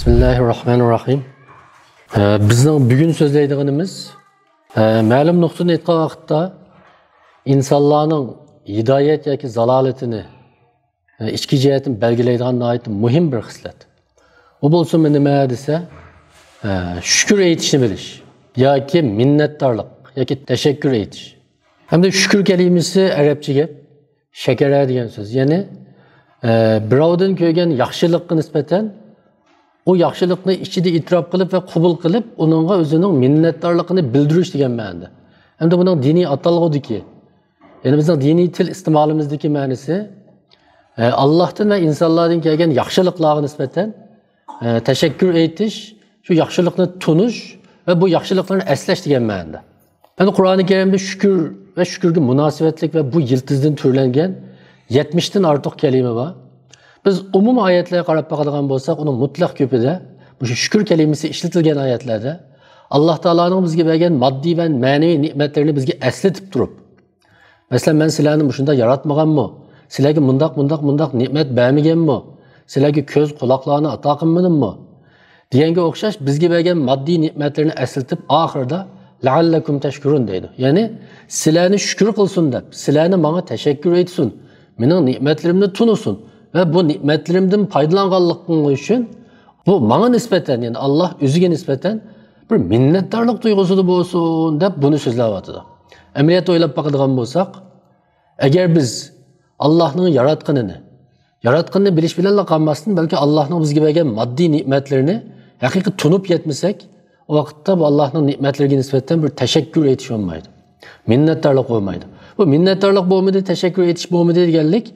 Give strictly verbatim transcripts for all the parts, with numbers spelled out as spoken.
بىسمىللاھىررەھمانىررەھىم. ئە، بىزنىڭ بۈگۈن سۆزلەيدىغىنىمىز، ئە، مەلۇم نۇقتىدىن ئېيتقان ۋاقىتتا ئىنسانلارنىڭ ھىدايەت ياكى زالالىتىنى، ئە، ئىچكى جەھەتتىن بەلگىلەيدىغان ناھايىتى مۇھىم بىر خىسلەت. ئۇ بولسىمۇ نېمە دېسە، ئە، شۈكۈر ئېيتىشنى بىلىش ياكى مىننەتدارلىق ياكى تەشەككۈر ئېيتىش. ھەمدە شۈكۈر كەلىمىسى ئەرەبچە گەپ، شەكەرە دېگەن سۆز. يەنى، ئە، بىراۋدىن كۆرگەن ياخشىلىققا نىسبەتەن ئۇ ياخشىلىقنى ئىچىدە ئېتىراپ قىلىپ ۋە قوبۇل قىلىپ، ئۇنىڭغا ئۆزىنىڭ مىننەتدارلىقىنى بىلدۈرۈش دېگەن مەنىدە. ھەمدە بۇنىڭ دىنىي ئاتالغۇدىكى، يەنى بىزنىڭ دىنىي تىل ئىستېمالىمىزدىكى مەنىسى، ئە، ئاللاھتىن ۋە ئىنسانلاردىن كەلگەن ياخشىلىقلارغا نىسبەتەن، ئە، تەشەككۈر ئېيتىش، شۇ ياخشىلىقنى تونۇش ۋە بۇ ياخشىلىقلارنى ئەسلەش دېگەن مەنىدە. مانا قۇرئانى كەرىمدە شۈكۈر ۋە شۈكۈرگە مۇناسىۋەتلىك ۋە بۇ يىلتىزدىن تۈرلەنگەن يەتمىشتىن ئارتۇق كەلىمە بار. بىز ئومۇمىي ئايەتلەرگە قاراپ باقىدىغان بولساق، ئۇنىڭ مۇتلەق كۆپىدە مۇشۇ شۈكۈر كەلىمىسى ئىشلىتىلگەن ئايەتلەردە ئاللا تائالانىڭ بىزگە بەرگەن ماددىي ۋە مەنىۋى نېمەتلىرىنى بىزگە ئەسلىتىپ تۇرۇپ، مەسىلەن، مەن سىلەرنى مۇشۇنداق ياراتمىغانمۇ؟ سىلەرگە مۇنداق، مۇنداق، مۇنداق نېمەت بەرمىگەنمۇ؟ سىلەرگە كۆز، قۇلاقلارنى ئاتا قىلمىدىممۇ؟ دېگەنگە ئوخشاش، بىزگە بەرگەن ماددىي نېمەتلىرىنى ئەسلىتىپ، ئاخىرىدا لەئەللەكۇم تەشكۇرۇن دەيدۇ. يەنى سىلەرنى شۈكۈر قىلسۇن دەپ، سىلەرنى ماڭا تەشەككۈر ئېيتسۇن، مېنىڭ نېمەتلىرىمنى تونۇسۇن ۋە بۇ نېمەتلىرىمدىن پايدىلانغانلىقىڭلار ئۈچۈن بۇ ماڭا نىسبەتەن، يەنى ئاللا ئۆزىگە نىسبەتەن بىر مىننەتدارلىق تۇيغۇسىدا بولسۇن دەپ بۇنى سۆزلەۋاتىدۇ. ئەمەلىيەتتە ئويلاپ باقىدىغان بولساق، ئەگەر بىز ئاللانىڭ ياراتقىنىنى، ياراتقىنىنى بىلىش بىلەنلا قالماستىن، بەلكى ئاللانىڭ بىزگە بەرگەن ماددىي نېمەتلىرىنى ھەقىقىي تونۇپ يەتمىسەك، ئۇ ۋاقىتتا بۇ ئاللانىڭ نېمەتلىرىگە نىسبەتەن بىر تەشەككۈر ئېيتىش بولمايدۇ. مىننەتدارلىق بولمايدۇ. بۇ مىننەتدارلىق بولمىدى، تەشەككۈر ئېيتىش بولمىدى دېگەنلىك،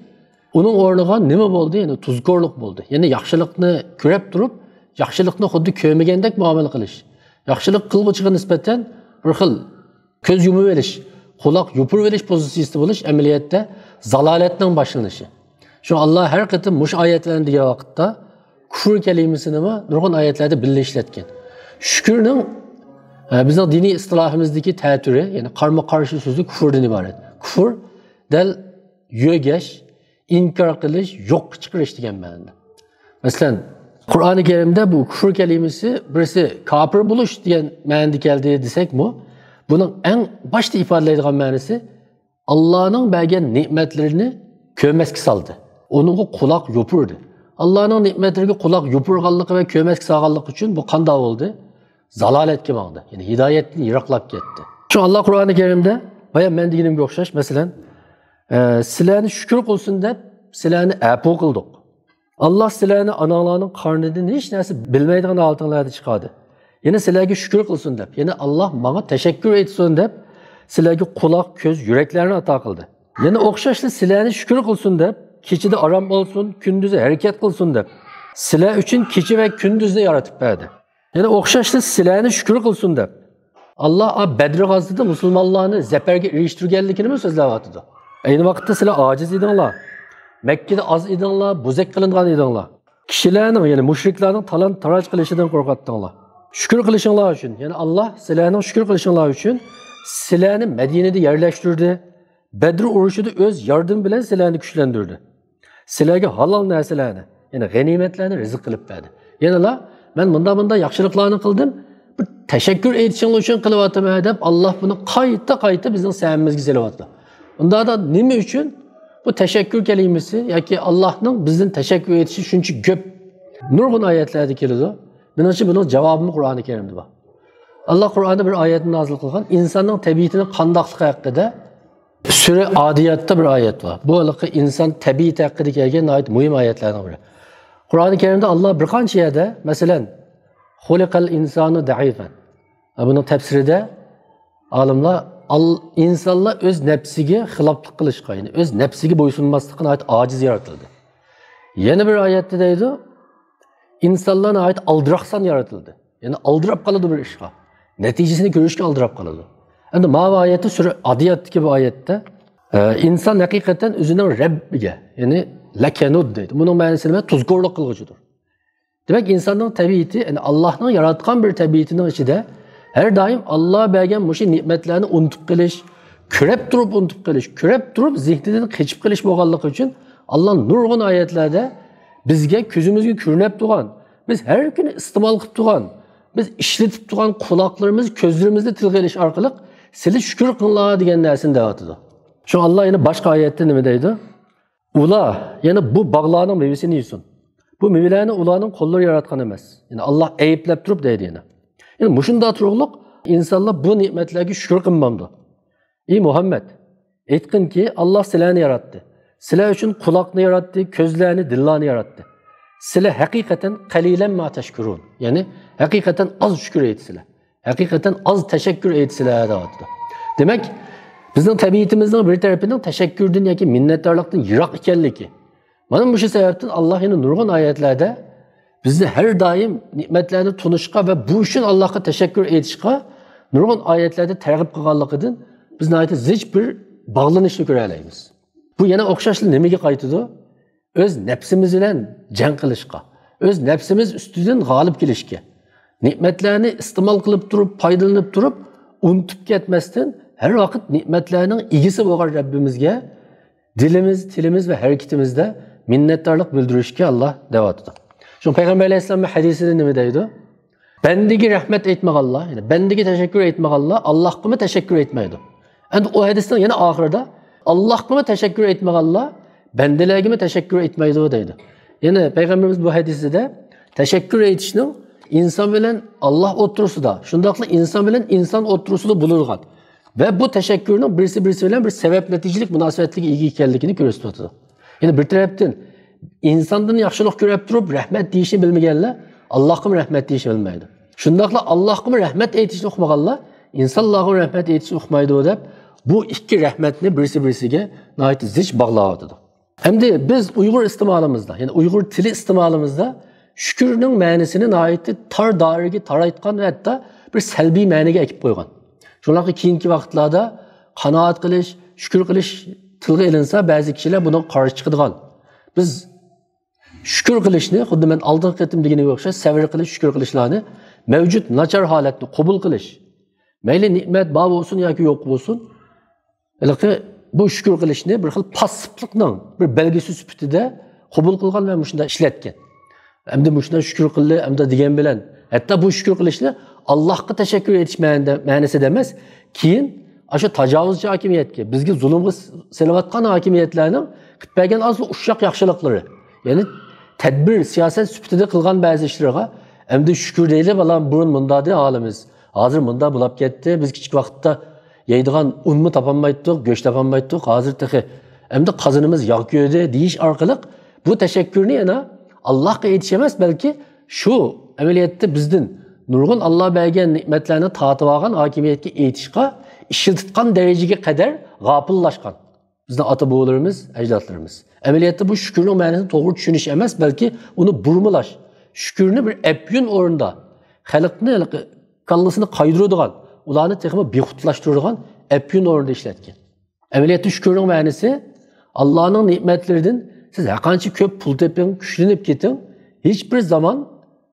ئۇنىڭ ئورنىغا نېمە بولدى؟ يەنى تۇزكورلۇق بولدى. يەنى ياخشىلىقنى كۆرۈپ تۇرۇپ، ياخشىلىقنى خۇددى كۆرمىگەندەك مۇئامىلە قىلىش. ياخشىلىق قىلغۇچىغا نىسبەتەن بىر خىل كۆز يۇمۇۋېلىش، قۇلاق يوپۇرۇۋېلىش پوزىتسىيىسىدا بولۇش ئەمەلىيەتتە زالالەتنىڭ باشلىنىشى. شۇڭا ئاللا ھەر قېتىم مۇشۇ ئايەتلەرنى دېگەن ۋاقىتتا كۇفر كەلىمىسىنىمۇ نۇرغۇن ئايەتلەردە بىللە ئىشلەتكەن. شۈكۈرنىڭ، ئە، بىزنىڭ دىنىي ئىستىلاھىمىزدىكى تەتۈرى، يەنى قارمۇ قارشى سۆزى كۇفردىن ئىبارەت. كۇفر دەل يۆگەش، ئىنكار قىلىش، يوققا چىقىرىش دېگەن مەنىدە. مەسىلەن، قۇرئانى كەرىمدە بۇ كۇفر كەلىمىسى بىرسى كاپىر بولۇش دېگەن مەنىدە كەلدى دېسەكمۇ، بۇنىڭ ئەڭ باشتا ئىپادىلەيدىغان مەنىسى ئاللانىڭ بەرگەن نېمەتلىرىنى كۆرمەسكە سالدى. ئۇنىڭغا قۇلاق يوپۇردى. ئاللانىڭ نېمەتلىرىگە قۇلاق يوپۇرغانلىقى ۋە كۆرمەسكە سالغانلىقى ئۈچۈن بۇ قانداق بولدى؟ زالالەتكە ماڭدى. يەنى ھىدايەتتىن يىراقلاپ كەتتى. شۇ ئاللا قۇرئانى كەرىمدە بايا مەن دېگىنىمگە ئوخشاش، مەسىلەن، ئە، سىلەرنى شۈكۈر قىلسۇن دەپ سىلەرنى ئەپۇ قىلدۇق. ئاللا سىلەرنى ئاناڭلارنىڭ قارنىدىن ھېچ نەرسە بىلمەيدىغان ھالىتىڭلاردا چىقاردى. يەنە سىلەرگە شۈكۈر قىلسۇن دەپ، يەنى ئاللا ماڭا تەشەككۈر ئېيتسۇن دەپ سىلەرگە قۇلاق، كۆز، يۈرەكلەرنى ئاتا قىلدى. يەنە ئوخشاشلا سىلەرنى شۈكۈر قىلسۇن دەپ، كېچىدە ئارام ئالسۇن، كۈندۈزى ھەرىكەت قىلسۇن دەپ، سىلەر ئۈچۈن كېچە ۋە كۈندۈزنى يارىتىپ بەردى. يەنە ئوخشاشلا سىلەرنى شۈكۈر قىلسۇن دەپ، ئاللا ئا بەدر غازىتىدا مۇسۇلمانلارنى زەپەرگە ئېرىشتۈرگەنلىكىنىمۇ سۆزلەۋاتىدۇ. ئەينى ۋاقىتتا سىلەر ئاجىز ئىدىڭلار. مەككىدە ئاز ئىدىڭلار، بوزەك قىلىنغان ئىدىڭلار. كىشىلەرنىڭ، يەنى مۇشرىكلارنىڭ تالان-تاراج قىلىشىدىن قورقاتتىڭلار. شۈكۈر قىلىشىڭلار ئۈچۈن، يەنى ئاللا سىلەرنىڭ شۈكۈر قىلىشىڭلار ئۈچۈن سىلەرنى مەدىنىدە يەرلەشتۈردى. بەدر ئۇرۇشىدا ئۆز ياردىمى بىلەن سىلەرنى كۈچلەندۈردى. سىلەرگە ھالال نەرسىلەرنى، يەنى غەنىيمەتلەرنى رىزىق قىلىپ بەردى. يەنىلا، مەن مۇنداق-مۇنداق ياخشىلىقلارنى قىلدىم، بىر تەشەككۈر ئېيتىشىڭلار ئۈچۈن قىلىۋاتىمەن دەپ، ئاللا بۇنى قايتا-قايتا بىزنىڭ سەمىمىزگە سېلىۋاتىدۇ. ئۇنداقتا نېمە ئۈچۈن بۇ تەشەككۈر كەلىمىسى ياكى ئاللانىڭ بىزدىن تەشەككۈر ئېيتىشى شۇنچە كۆپ؟ نۇرغۇن ئايەتلەردە كېلىدۇ. مېنىڭچە، بۇنىڭ جاۋابىمۇ قۇرئانى كەرىمدە بار. ئاللا قۇرئاندا بىر ئايەتنى نازىل قىلغان، ئىنساننىڭ تەبىئىتىنىڭ قانداقلىقى ھەققىدە. سۈرە ئادىياتتا بىر ئايەت بار. بۇ ھېلىقى ئىنسان تەبىئىتى ھەققىدە كەلگەن ناھايىتى مۇھىم ئايەتلەرنىڭ بىرى. قۇرئانى كەرىمدە ئاللا بىر قانچە يەردە، مەسىلەن، خۇلىقەل ئىنسانۇ دەئىفەن. بۇنىڭ تەپسىرىدە ئالىملار ئال-، ئىنسانلار ئۆز نەپسىگە خىلاپلىق قىلىشقا، يەنى ئۆز نەپسىگە بويسۇنماسلىققا ناھايىتى ئاجىز يارىتىلدى. يەنە بىر ئايەتتە دەيدۇ، ئىنسانلار ناھايىتى ئالدىراقسان يارىتىلدى. يەنى ئالدىراپ قالىدۇ بىر ئىشقا. نەتىجىسىنى كۆرۈشكە ئالدىراپ قالىدۇ. ئەمدى ماۋۇ ئايەتتە، سۈرە ئادىياتتىكى بۇ ئايەتتە، ئە، ئىنسان ھەقىقەتەن ئۆزىنىڭ رەببىگە، يەنى لەكەنۇد دەيدۇ. بۇنىڭ مەنىسى نېمە؟ تۇزكورلۇق قىلغۇچىدۇر. دېمەك، ئىنساننىڭ تەبىئىتى، يەنى ئاللانىڭ ياراتقان بىر تەبىئىتىنىڭ ئىچىدە ھەر دائىم ئاللا بەرگەن مۇشۇ نېمەتلەرنى ئۇنتۇپ قېلىش، كۆرەپ تۇرۇپ ئۇنتۇپ قېلىش، كۆرەپ تۇرۇپ زېھنىدىن قېچىپ قېلىش بولغانلىقى ئۈچۈن، ئاللا نۇرغۇن ئايەتلەردە بىزگە كۆزىمىزگە كۆرۈنۈپ تۇرغان، بىز ھەر كۈنى ئىستېمال قىلىپ تۇرغان، بىز ئىشلىتىپ تۇرغان قۇلاقلىرىمىز، كۆزلىرىمىزنى تىلغا ئېلىش ئارقىلىق سىلى شۈكۈر قىلىڭلار دېگەن نەرسىنى دەۋاتىدۇ. شۇ ئاللا يەنە باشقا ئايەتتە نېمە دەيدۇ؟ ئۇلار يەنە بۇ باغلارنىڭ مېۋىسىنى يېسۇن. بۇ مېۋىلەرنى ئۇلارنىڭ قوللىرى ياراتقان ئەمەس. يەنى ئاللا ئەيىبلەپ تۇرۇپ دەيدۇ يەنە. يەنى مۇشۇنداق تۇرۇقلۇق ئىنسانلار بۇ نېمەتلەرگە شۈكۈر قىلمامدۇ؟ ئى مۇھەممەد، ئېيتقىنكى، ئاللا سىلەرنى ياراتتى. سىلەر ئۈچۈن قۇلاقنى ياراتتى، كۆزلەرنى، دىللارنى ياراتتى. سىلەر ھەقىقەتەن قەلىلەن ما تەشكۇرۇن. يەنى ھەقىقەتەن ئاز شۈكۈر ئېيتىسىلەر. ھەقىقەتەن ئاز تەشەككۈر ئېيتىسىلەر دەۋاتىدۇ. دېمەك، بىزنىڭ تەبىئىتىمىزنىڭ بىر تەرىپىنىڭ تەشەككۈردىن ياكى مىننەتدارلىقتىن يىراق ئىكەنلىكى. مانا مۇشۇ سەۋەبتىن ئاللا يەنە نۇرغۇن ئايەتلەردە بىزنى ھەر دائىم نېمەتلەرنى تونۇشقا ۋە بۇ ئۈچۈن ئاللاغا تەشەككۈر ئېيتىشقا نۇرغۇن ئايەتلەردە تەرغىب قىلغانلىقىدىن بىز ناھايىتى زىچ بىر باغلىنىشنى كۆرەلەيمىز. بۇ يەنە ئوخشاشلا نېمىگە قايتىدۇ؟ ئۆز نەپسىمىز بىلەن جەڭ قىلىشقا، ئۆز نەپسىمىز ئۈستىدىن غالىب كېلىشكە، نېمەتلەرنى ئىستېمال قىلىپ تۇرۇپ، پايدىلىنىپ تۇرۇپ، ئۇنتۇپ كەتمەستىن، ھەر ۋاقىت نېمەتلەرنىڭ ئىگىسى بولغان رەببىمىزگە دىلىمىز، تىلىمىز ۋە ھەرىكىتىمىزدە مىننەتدارلىق بىلدۈرۈشكە ئاللا دەۋاتىدۇ. شۇڭا پەيغەمبەر ئەلەيھىسسالامنىڭ ھەدىسىدە نېمە دەيدۇ؟ بەندىگە رەھمەت ئېيتمىغانلار، يەنى بەندىگە تەشەككۈر ئېيتمىغانلار ئاللاھقىمۇ تەشەككۈر ئېيتمايدۇ. ئەمدى ئۇ ھەدىسنىڭ يەنە ئاخىرىدا، ئاللاھقىمۇ تەشەككۈر ئېيتمىغانلار بەندىلەرگىمۇ تەشەككۈر ئېيتمايدۇ دەيدۇ. يەنى پەيغەمبىرىمىز بۇ ھەدىسىدە تەشەككۈر ئېيتىشنىڭ ئىنسان بىلەن ئاللاھ ئوتتۇرىسىدا، شۇنداقلا ئىنسان بىلەن ئىنسان ئوتتۇرىسىدا بولىدىغان ۋە بۇ تەشەككۈرنىڭ بىرسى بىرسى بىلەن بىر سەۋەب نەتىجىلىك مۇناسىۋەتلىككە ئىگە ئىكەنلىكىنى كۆرسىتىۋاتىدۇ. يەنى بىر تەرەپتىن ئىنساندىن ياخشىلىق كۆرۈپ تۇرۇپ رەھمەت دېيىشنى بىلمىگەنلەر ئاللاھقىمۇ رەھمەت دېيىشنى بىلمەيدۇ. شۇنداقلا ئاللاھقىمۇ رەھمەت ئېيتىشنى ئۇقمىغانلار ئىنسانلارغا رەھمەت ئېيتىشنى ئۇقمايدۇ دەپ، بۇ ئىككى رەھمەتنى بىرسى بىرسىگە ناھايىتى زىچ باغلاۋاتىدۇ. ئەمدى بىز ئۇيغۇر ئىستېمالىمىزدا، يەنى ئۇيغۇر تىلى ئىستېمالىمىزدا شۈكۈرنىڭ مەنىسىنى ناھايىتى تار دائىرىگە تارايتقان ۋە ھەتتا بىر سەلبىي مەنىگە ئەكىپ قويغان. شۇڭلارغا كېيىنكى ۋاقىتلاردا قانائەت قىلىش، شۈكۈر قىلىش تىلغا ئېلىنسا، بەزى كىشىلەر بۇنىڭغا قارشى چىقىدىغان. بىز شۈكۈر قىلىشنى، خۇددى مەن ئالدىنقى قېتىم دېگىنىمگە ئوخشاش، سەۋر قىلىش، شۈكۈر قىلىشلارنى، مەۋجۇت ناچار ھالەتنى قوبۇل قىلىش. مەيلى نېمەت بار بولسۇن ياكى يوق بولسۇن، ھېلىقى بۇ شۈكۈر قىلىشنى بىر خىل پاسسىپلىقنىڭ بىر بەلگىسى سۈپىتىدە قوبۇل قىلغان ۋە مۇشۇنداق ئىشلەتكەن. ئەمدى مۇشۇنداق شۈكۈر قىلدى، ئەمدى دېگەن بىلەن، ھەتتا بۇ شۈكۈر قىلىشنى ئاللاھقا تەشەككۈر ئېيتىش مەنىدە-، مەنىسىدە ئەمەس، كېيىن ئاشۇ تاجاۋۇزچى ھاكىمىيەتكە، بىزگە زۇلۇمغا س-، سېلىۋاتقان ھاكىمىيەتلەرنىڭ قىلىپ بەرگەن ئاز ئۇششاق ياخشىلىقلىرى، يەنى تەدبىر، سىياسەت سۈپىتىدە قىلغان بەزى ئىشلىرىغا، ئەمدى شۈكۈر دەيلى، بالام، بۇرۇن مۇنداقتى ھالىمىز، ھازىر مۇنداق بولاپ كەتتى، بىز كىچىك ۋاقىتتا يەيدىغان ئۇنمۇ تاپالمايتتۇق، گۆش تاپالمايتتۇق، ھازىر تېخى ئەمدى قازىنىمىز ياغ كۆردى دېيىش ئارقىلىق بۇ تەشەككۈرنى يەنە ئاللاھقا ئېيتىش ئەمەس، بەلكى شۇ ئەمەلىيەتتە بىزدىن نۇرغۇن ئاللا بەرگەن نېمەتلەرنى تارتىۋالغان ھاكىمىيەتكە ئېيتىشقا ئىشلىتىدىغان دەرىجىگە قەدەر غاپىللاشقان بىزنىڭ ئاتا-بوۋىلىرىمىز، ئەجدادلىرىمىز. ئەمەلىيەتتە بۇ شۈكۈرنىڭ مەنىسىنى توغرا چۈشىنىش ئەمەس، بەلكى ئۇنى بۇرمىلاش، شۈكۈرنى بىر ئەپيۈن ئورنىدا خەلقنى ھېلىقى كاللىسىنى قايدۇرىدىغان، ئۇلارنى تېخىمۇ بىخۇدلاشتۇرىدىغان ئەپيۈن ئورنىدا ئىشلەتكەن. ئەمەلىيەتتە شۈكۈرنىڭ مەنىسى، ئاللانىڭ نېمەتلىرىدىن سىز ھەرقانچە كۆپ پۇل تېپىڭ، كۈچلىنىپ كېتىڭ، ھېچبىر زامان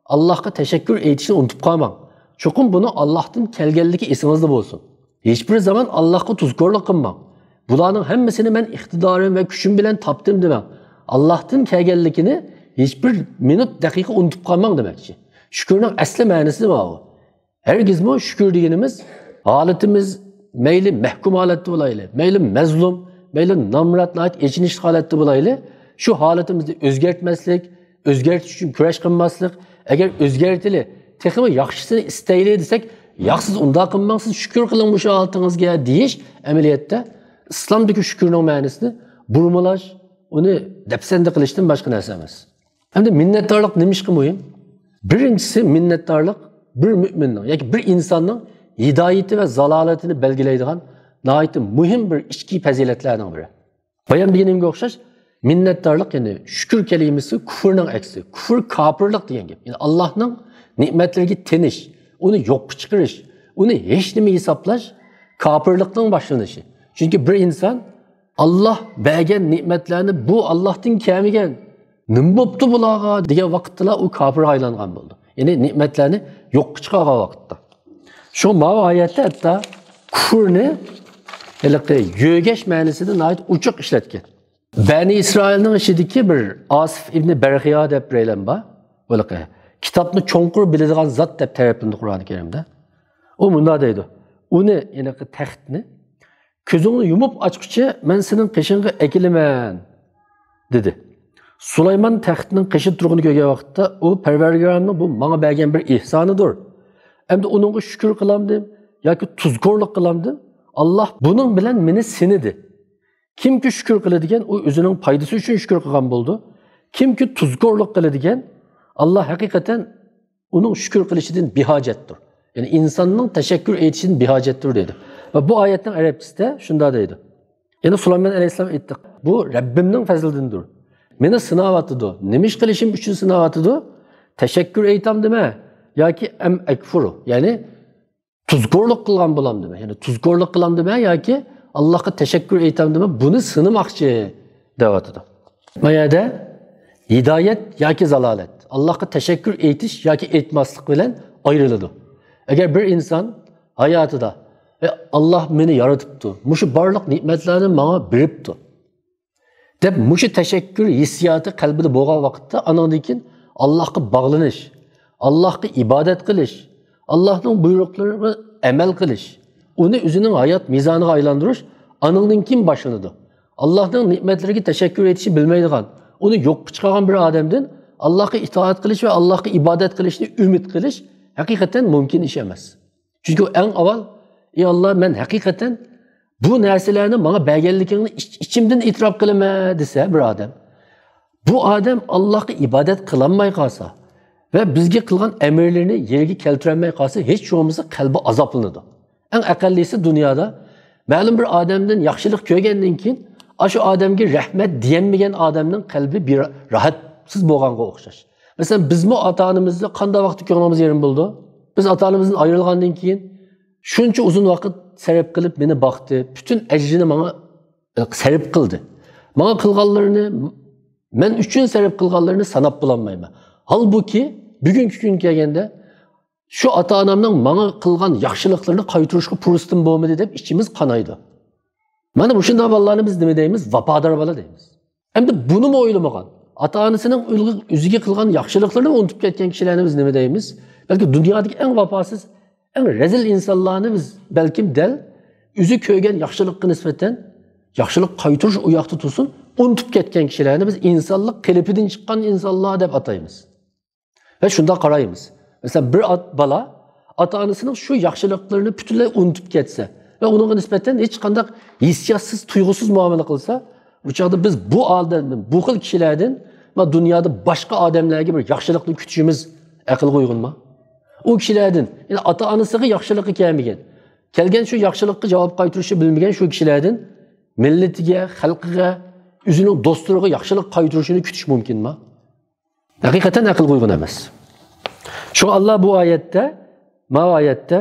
ئاللاھقا تەشەككۈر ئېيتىشنى ئۇنتۇپ قالماڭ. چوقۇم بۇنىڭ ئاللاھتىن كەلگەنلىكى ئېسىڭىزدە بولسۇن. ھېچبىر زامان ئاللاھقا تۇزكورلۇق قىلماڭ. بۇلارنىڭ ھەممىسىنى مەن ئىقتىدارىم ۋە كۈچۈم بىلەن تاپتىم دېمەڭ. ئاللاھتىن كەلگەنلىكىنى ھېچبىر مىنۇت، دەقىقە ئۇنتۇپ قالماڭ دېمەكچى. شۈكۈرنىڭ ئەسلى مەنىسى ماۋۇ. ھەرگىزمۇ شۈكۈر دېگىنىمىز ھالىتىمىز مەيلى مەھكۇم ھالەتتە بولايلى، مەيلى مەزلۇم، مەيلى نامرات، ناھايىتى ئېچىنىشلىق ھالەتتە بولايلى، شۇ ھالىتىمىزنى ئۆزگەرتمەسلىك، ئۆزگەرتىش ئۈچۈن كۈرەش قىلماسلىق، ئەگەر ئۆزگەرتىلى، تېخىمۇ ياخشىسىنى ئىستەيلى دېسەك، ياق، سىز ئۇنداق قىلماڭ، سىز شۈكۈر قىلىڭ مۇشۇ ھالىتىڭىزگە دېيىش ئەمەلىيەتتە ئىسلامدىكى شۈكۈرنىڭ مەنىسىنى بۇرمىلاش، ئۇنى دەپسەندە قىلىشتىن باشقا نەرسە ئەمەس. ئەمدى مىننەتدارلىق نېمىشقا مۇھىم؟ بىرىنچىسى، مىننەتدارلىق بىر مۆمىننىڭ ياكى بىر ئىنساننىڭ ھىدايىتى ۋە زالالىتىنى بەلگىلەيدىغان ناھايىتى مۇھىم بىر ئىچكى پەزىلەتلەرنىڭ بىرى. بايام دېگىنىمگە ئوخشاش، مىننەتدارلىق، يەنى شۈكۈر كەلىمىسى كۇفرنىڭ ئەكسى. كۇفر، كاپىرلىق دېگەن گەپ. يەنى ئاللاھنىڭ نېمەتلىرىگە تىنىش، ئۇنى يوققا چىقىرىش، ئۇنى ھېچ نېمە ھېسابلاش كاپىرلىقنىڭ باشلىنىشى. چۈنكى بىر ئىنسان ئاللاھ بەرگەن نېمەتلەرنى بۇ ئاللاھتىن كەلمىگەن، نېمە بوپتۇ بۇلارغا دېگەن ۋاقىتتىلا ئۇ كاپىرغا ئايلانغان بولىدۇ. يەنى نېمەتلەرنى يوققا چىقارغان ۋاقىتتا. شۇڭا ماۋۇ ئايەتتە ھەتتا كۇفرنى ھېلىقى يۆگەش مەنىسىدە ناھايىتى ئوچۇق ئىشلەتكەن. بەنى ئىسرائىلنىڭ ئىچىدىكى بىر ئاسىف ئىبنى بەرخىيا دەپ بىرەيلەن بار. ھېلىقى كىتابنى چوڭقۇر بىلىدىغان زات دەپ تەرىپلىنىدۇ قۇرئانى كەرىمدە. ئۇ مۇنداق دەيدۇ، ئۇنى، يەنى تەختنى، كۆزۈڭنى يۇمۇپ ئاچقۇچە مەن سېنىڭ قېشىڭغا ئەكېلىمەن، دېدى. سۇلايمان تەختنىڭ قېشىدا تۇرغىنى كۆرگەن ۋاقىتتا ئۇ، پەرۋەردىگارىمنىڭ بۇ ماڭا بەرگەن بىر ئېھسانىدۇر. ئەمدى ئۇنىڭغا شۈكۈر قىلامدىم ياكى تۇزكورلۇق قىلامدىم؟ ئاللاھ بۇنىڭ بىلەن مېنى سىنىدى. كىمكى شۈكۈر قىلىدىكەن، ئۇ ئۆزىنىڭ پايدىسى ئۈچۈن شۈكۈر قىلغان بولىدۇ. كىمكى تۇزكورلۇق قىلىدىكەن، ئاللاھ ھەقىقەتەن ئۇنىڭ شۈكۈر قىلىشىدىن بىھاجەتتۇر. يەنى ئىنساننىڭ تەشەككۈر ئېيتىشىدىن بىھاجەتتۇر دەيدۇ. ۋە بۇ ئايەتنىڭ ئەرەبچىسىدە شۇنداق دەيدۇ. يەنە سۇلايمان ئەلەيھىسسالام ئېيتتى، بۇ رەببىمنىڭ پەزلىدىندۇر. مېنى سىناۋاتىدۇ. نېمە ئىش قىلىشىم ئۈچۈن سىناۋاتىدۇ؟ تەشەككۈر ئېيتامدىمەن ياكى ئەم ئەكفۇرۇ؟ يەنى تۇزكورلۇق قىلغان بولامدىمەن؟ يەنى تۇزكورلۇق قىلامدىمەن ياكى ئاللاھقا تەشەككۈر ئېيتامدىمەن؟ بۇنى سىنىماقچى دەۋاتىدۇ. ما يەردە ھىدايەت ياكى زالالەت، ئاللاھقا تەشەككۈر ئېيتىش ياكى ئېيتماسلىق بىلەن ئايرىلىدۇ. ئەگەر بىر ئىنسان ھاياتىدا، ئە، ئاللاھ مېنى يارىتىپتۇ، مۇشۇ بارلىق نېمەتلەرنى ماڭا بېرىپتۇ، دەپ مۇشۇ تەشەككۈر ھېسسىياتى قەلبىدە بولغان ۋاقىتتا، ئانىڭدىن كېيىن ئاللاھقا باغلىنىش، ئاللاھقا ئىبادەت قىلىش، ئاللاھنىڭ بۇيرۇقلىرىغا ئەمەل قىلىش، ئۇنى ئۆزىنىڭ ھايات مىزانىغا ئايلاندۇرۇش ئانىڭدىن كېيىن باشلىنىدۇ. ئاللاھنىڭ نېمەتلىرىگە تەشەككۈر ئېيتىشنى بىلمەيدىغان، ئۇنى يوققا چىقارغان بىر ئادەمدىن ئاللاھقا ئىتائەت قىلىش ۋە ئاللاھقا ئىبادەت قىلىشنى ئۈمىد قىلىش ھەقىقەتەن مۇمكىن ئىش ئەمەس. چۈنكى ئۇ ئەڭ ئاۋۋال، ئى ئاللاھ، مەن ھەقىقەتەن بۇ نەرسىلەرنى ماڭا بەرگەنلىكىڭنى ئىچ-، ئىچىمدىن ئېتىراپ قىلىمەن دېسە بىر ئادەم، بۇ ئادەم ئاللاھقا ئىبادەت قىلالماي قالسا ۋە بىزگە قىلغان ئەمىرلىرىنى يەرگە كەلتۈرەلمەي قالسا، ھېچ بولمىسا قەلبى ئازابلىنىدۇ. ئەڭ ئەقەللىسى دۇنيادا مەلۇم بىر ئادەمدىن ياخشىلىق كۆرگەندىن كېيىن، ئاشۇ ئادەمگە رەھمەت دېيەلمىگەن ئادەمنىڭ قەلبى بىر راھەتسىز بولغانغا ئوخشاش. مەسىلەن، بىزمۇ ئاتا-ئانىمىزنى قانداق ۋاقىتتا كۆڭلىمىز يېرىم بولىدۇ؟ بىز ئاتا-ئانىمىزدىن ئايرىلغاندىن كېيىن، شۇنچە ئۇزۇن ۋاقىت سەرپ قىلىپ مېنى باقتى، پۈتۈن ئەجرىنى ماڭا، ئە، سەرپ قىلدى. ماڭا قىلغانلىرىنى، مەن ئۈچۈن سەرپ قىلغانلىرىنى ساناپ بولالمايمەن. ھالبۇكى، بۈگۈنكى كۈنگە كەلگەندە، شۇ ئاتا-ئانامنىڭ ماڭا قىلغان ياخشىلىقلىرىنى قايتۇرۇشقا پۇرسىتىم بولمىدى دەپ ئىچىمىز قانايدۇ. مانا مۇشۇنداق بالىلارنى بىز نېمە دەيمىز؟ ۋاپادار بالا دەيمىز. ئەمدى بۇنىمۇ ئويلىمىغان، ئاتا-ئانىسىنىڭ ئۆزىگە قىلغان ياخشىلىقلىرىنى ئۇنتۇپ كەتكەن كىشىلەرنى بىز نېمە دەيمىز؟ بەلكى دۇنيادىكى ئەڭ ۋاپاسىز، ئەڭ رەزىل ئىنسانلارنى بىز بەلكىم دەل ئۆزى كۆرگەن ياخشىلىققا نىسبەتەن، ياخشىلىق قايتۇرۇش ئۇ ياقتا تۇرسۇن، ئۇنتۇپ كەتكەن كىشىلەرنى بىز ئىنسانلىق قېلىپىدىن چىققان ئىنسانلار دەپ ئاتايمىز. ۋە شۇنداق قارايمىز. مەسىلەن، بىر ئات-، بالا ئاتا-ئانىسىنىڭ شۇ ياخشىلىقلىرىنى پۈتۈنلەي ئۇنتۇپ كەتسە ۋە ئۇنىڭغا نىسبەتەن ھېچقانداق ھېسسىياتسىز، تۇيغۇسىز مۇئامىلە قىلسا، ئۇ چاغدا بىز بۇ ئادەمدىن، بۇ خىل كىشىلەردىن، ما دۇنيادا باشقا ئادەملەرگە بىر ياخشىلىقنى كۈتۈشىمىز ئەقىلگە ئۇيغۇنما؟ ئۇ كىشىلەردىن، يەنى ئاتا-ئانىسىغا ياخشىلىقى كەلمىگەن، كەلگەن شۇ ياخشىلىققا جاۋاب قايتۇرۇشنى بىلمىگەن شۇ كىشىلەردىن مىللىتىگە، خەلقىگە، ئۆزىنىڭ دوستلىرىغا ياخشىلىق قايتۇرۇشىنى كۈتۈش مۇمكىنما؟ ھەقىقەتەن ئەقىلگە ئۇيغۇن ئەمەس. شۇڭا ئاللا بۇ ئايەتتە، ماۋۇ ئايەتتە،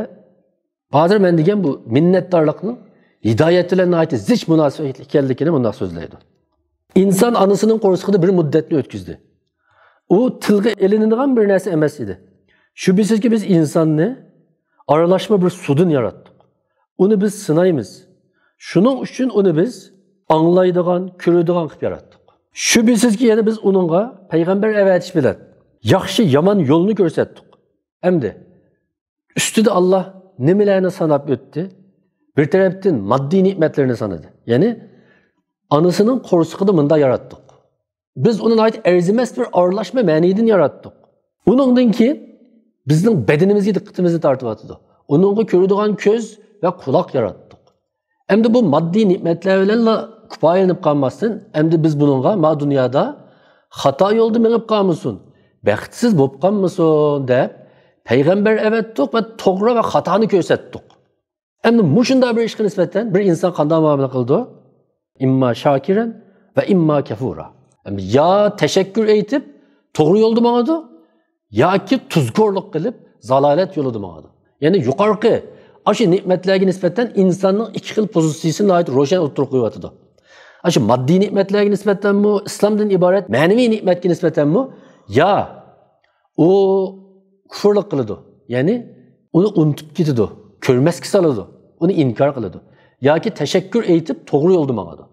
ھازىر مەن دېگەن بۇ مىننەتدارلىقنىڭ ھىدايەت بىلەن ناھايىتى زىچ مۇناسىۋەتلىك ئىكەنلىكىنى مۇنداق سۆزلەيدۇ. ئىنسان ئانىسىنىڭ قورسىقىدا بىر مۇددەتنى ئۆتكۈزدى. ئۇ تىلغا ئېلىنىدىغان بىر نەرسە ئەمەس ئىدى. شۈبھىسىزكى، بىز ئىنساننى ئارىلاشما بىر سۇدىن ياراتتۇق. ئۇنى بىز سىنايمىز. شۇنىڭ ئۈچۈن ئۇنى بىز ئاڭلايدىغان، كۆرىدىغان قىلىپ ياراتتۇق. شۈبھىسىزكى، يەنە بىز ئۇنىڭغا پەيغەمبەر ئەۋەتىش بىلەن ياخشى، يامان يولنى كۆرسەتتۇق. ئەمدى ئۈستىدە ئاللا نېمىلەرنى ساناپ ئۆتتى؟ بىر تەرەپتىن ماددىي نېمەتلەرنى سانىدى. يەنى ئانىسىنىڭ قورسىقىدا مۇنداق ياراتتۇق. بىز ئۇنى ناھايىتى ئەرزىمەس بىر ئارىلاشما مەنىدىن ياراتتۇق. ئۇنىڭدىن كېيىن بىزنىڭ بەدىنىمىزگە دىققىتىمىزنى تارتىۋاتىدۇ. ئۇنىڭغا كۆرىدىغان كۆز ۋە قۇلاق ياراتتۇق. ئەمدى بۇ ماددىي نېمەتلەر بىلەنلا كۇپايىلىنىپ قالماستىن، ئەمدى بىز بۇنىڭغا ما دۇنيادا خاتا يولدا مېڭىپ قالمىسۇن، بەختسىز بولۇپ قالمىسۇن دەپ پەيغەمبەر ئەۋەتتۇق ۋە توغرا ۋە خاتانى كۆرسەتتۇق. ئەمدى مۇشۇنداق بىر ئىشقا نىسبەتەن بىر ئىنسان قانداق مۇئامىلە قىلىدۇ؟ ئىمما شاكىرەن ۋە ئىمما كەفۇرا. يا تەشەككۈر ئېيتىپ توغرا يولدا ماڭىدۇ، ياكى تۇزكورلۇق قىلىپ زالالەت يولىدا ماڭىدۇ. يەنى يۇقىرىقى ئاشۇ نېمەتلەرگە نىسبەتەن ئىنساننىڭ ئىككى خىل پوزىتسىيىسىنى ناھايىتى روشەن ئوتتۇرىغا قويۇۋاتىدۇ. ئاشۇ ماددىي نېمەتلەرگە نىسبەتەنمۇ، ئىسلامدىن ئىبارەت مەنىۋى نېمەتكە نىسبەتەنمۇ، يا ئۇ كۇفۇرلۇق قىلىدۇ، يەنى ئۇنى ئۇنتۇپ كېتىدۇ، كۆرمەسكە سالىدۇ، ئۇنى ئىنكار قىلىدۇ ياكى تەشەككۈر ئېيتىپ توغرا يولدا ماڭىدۇ.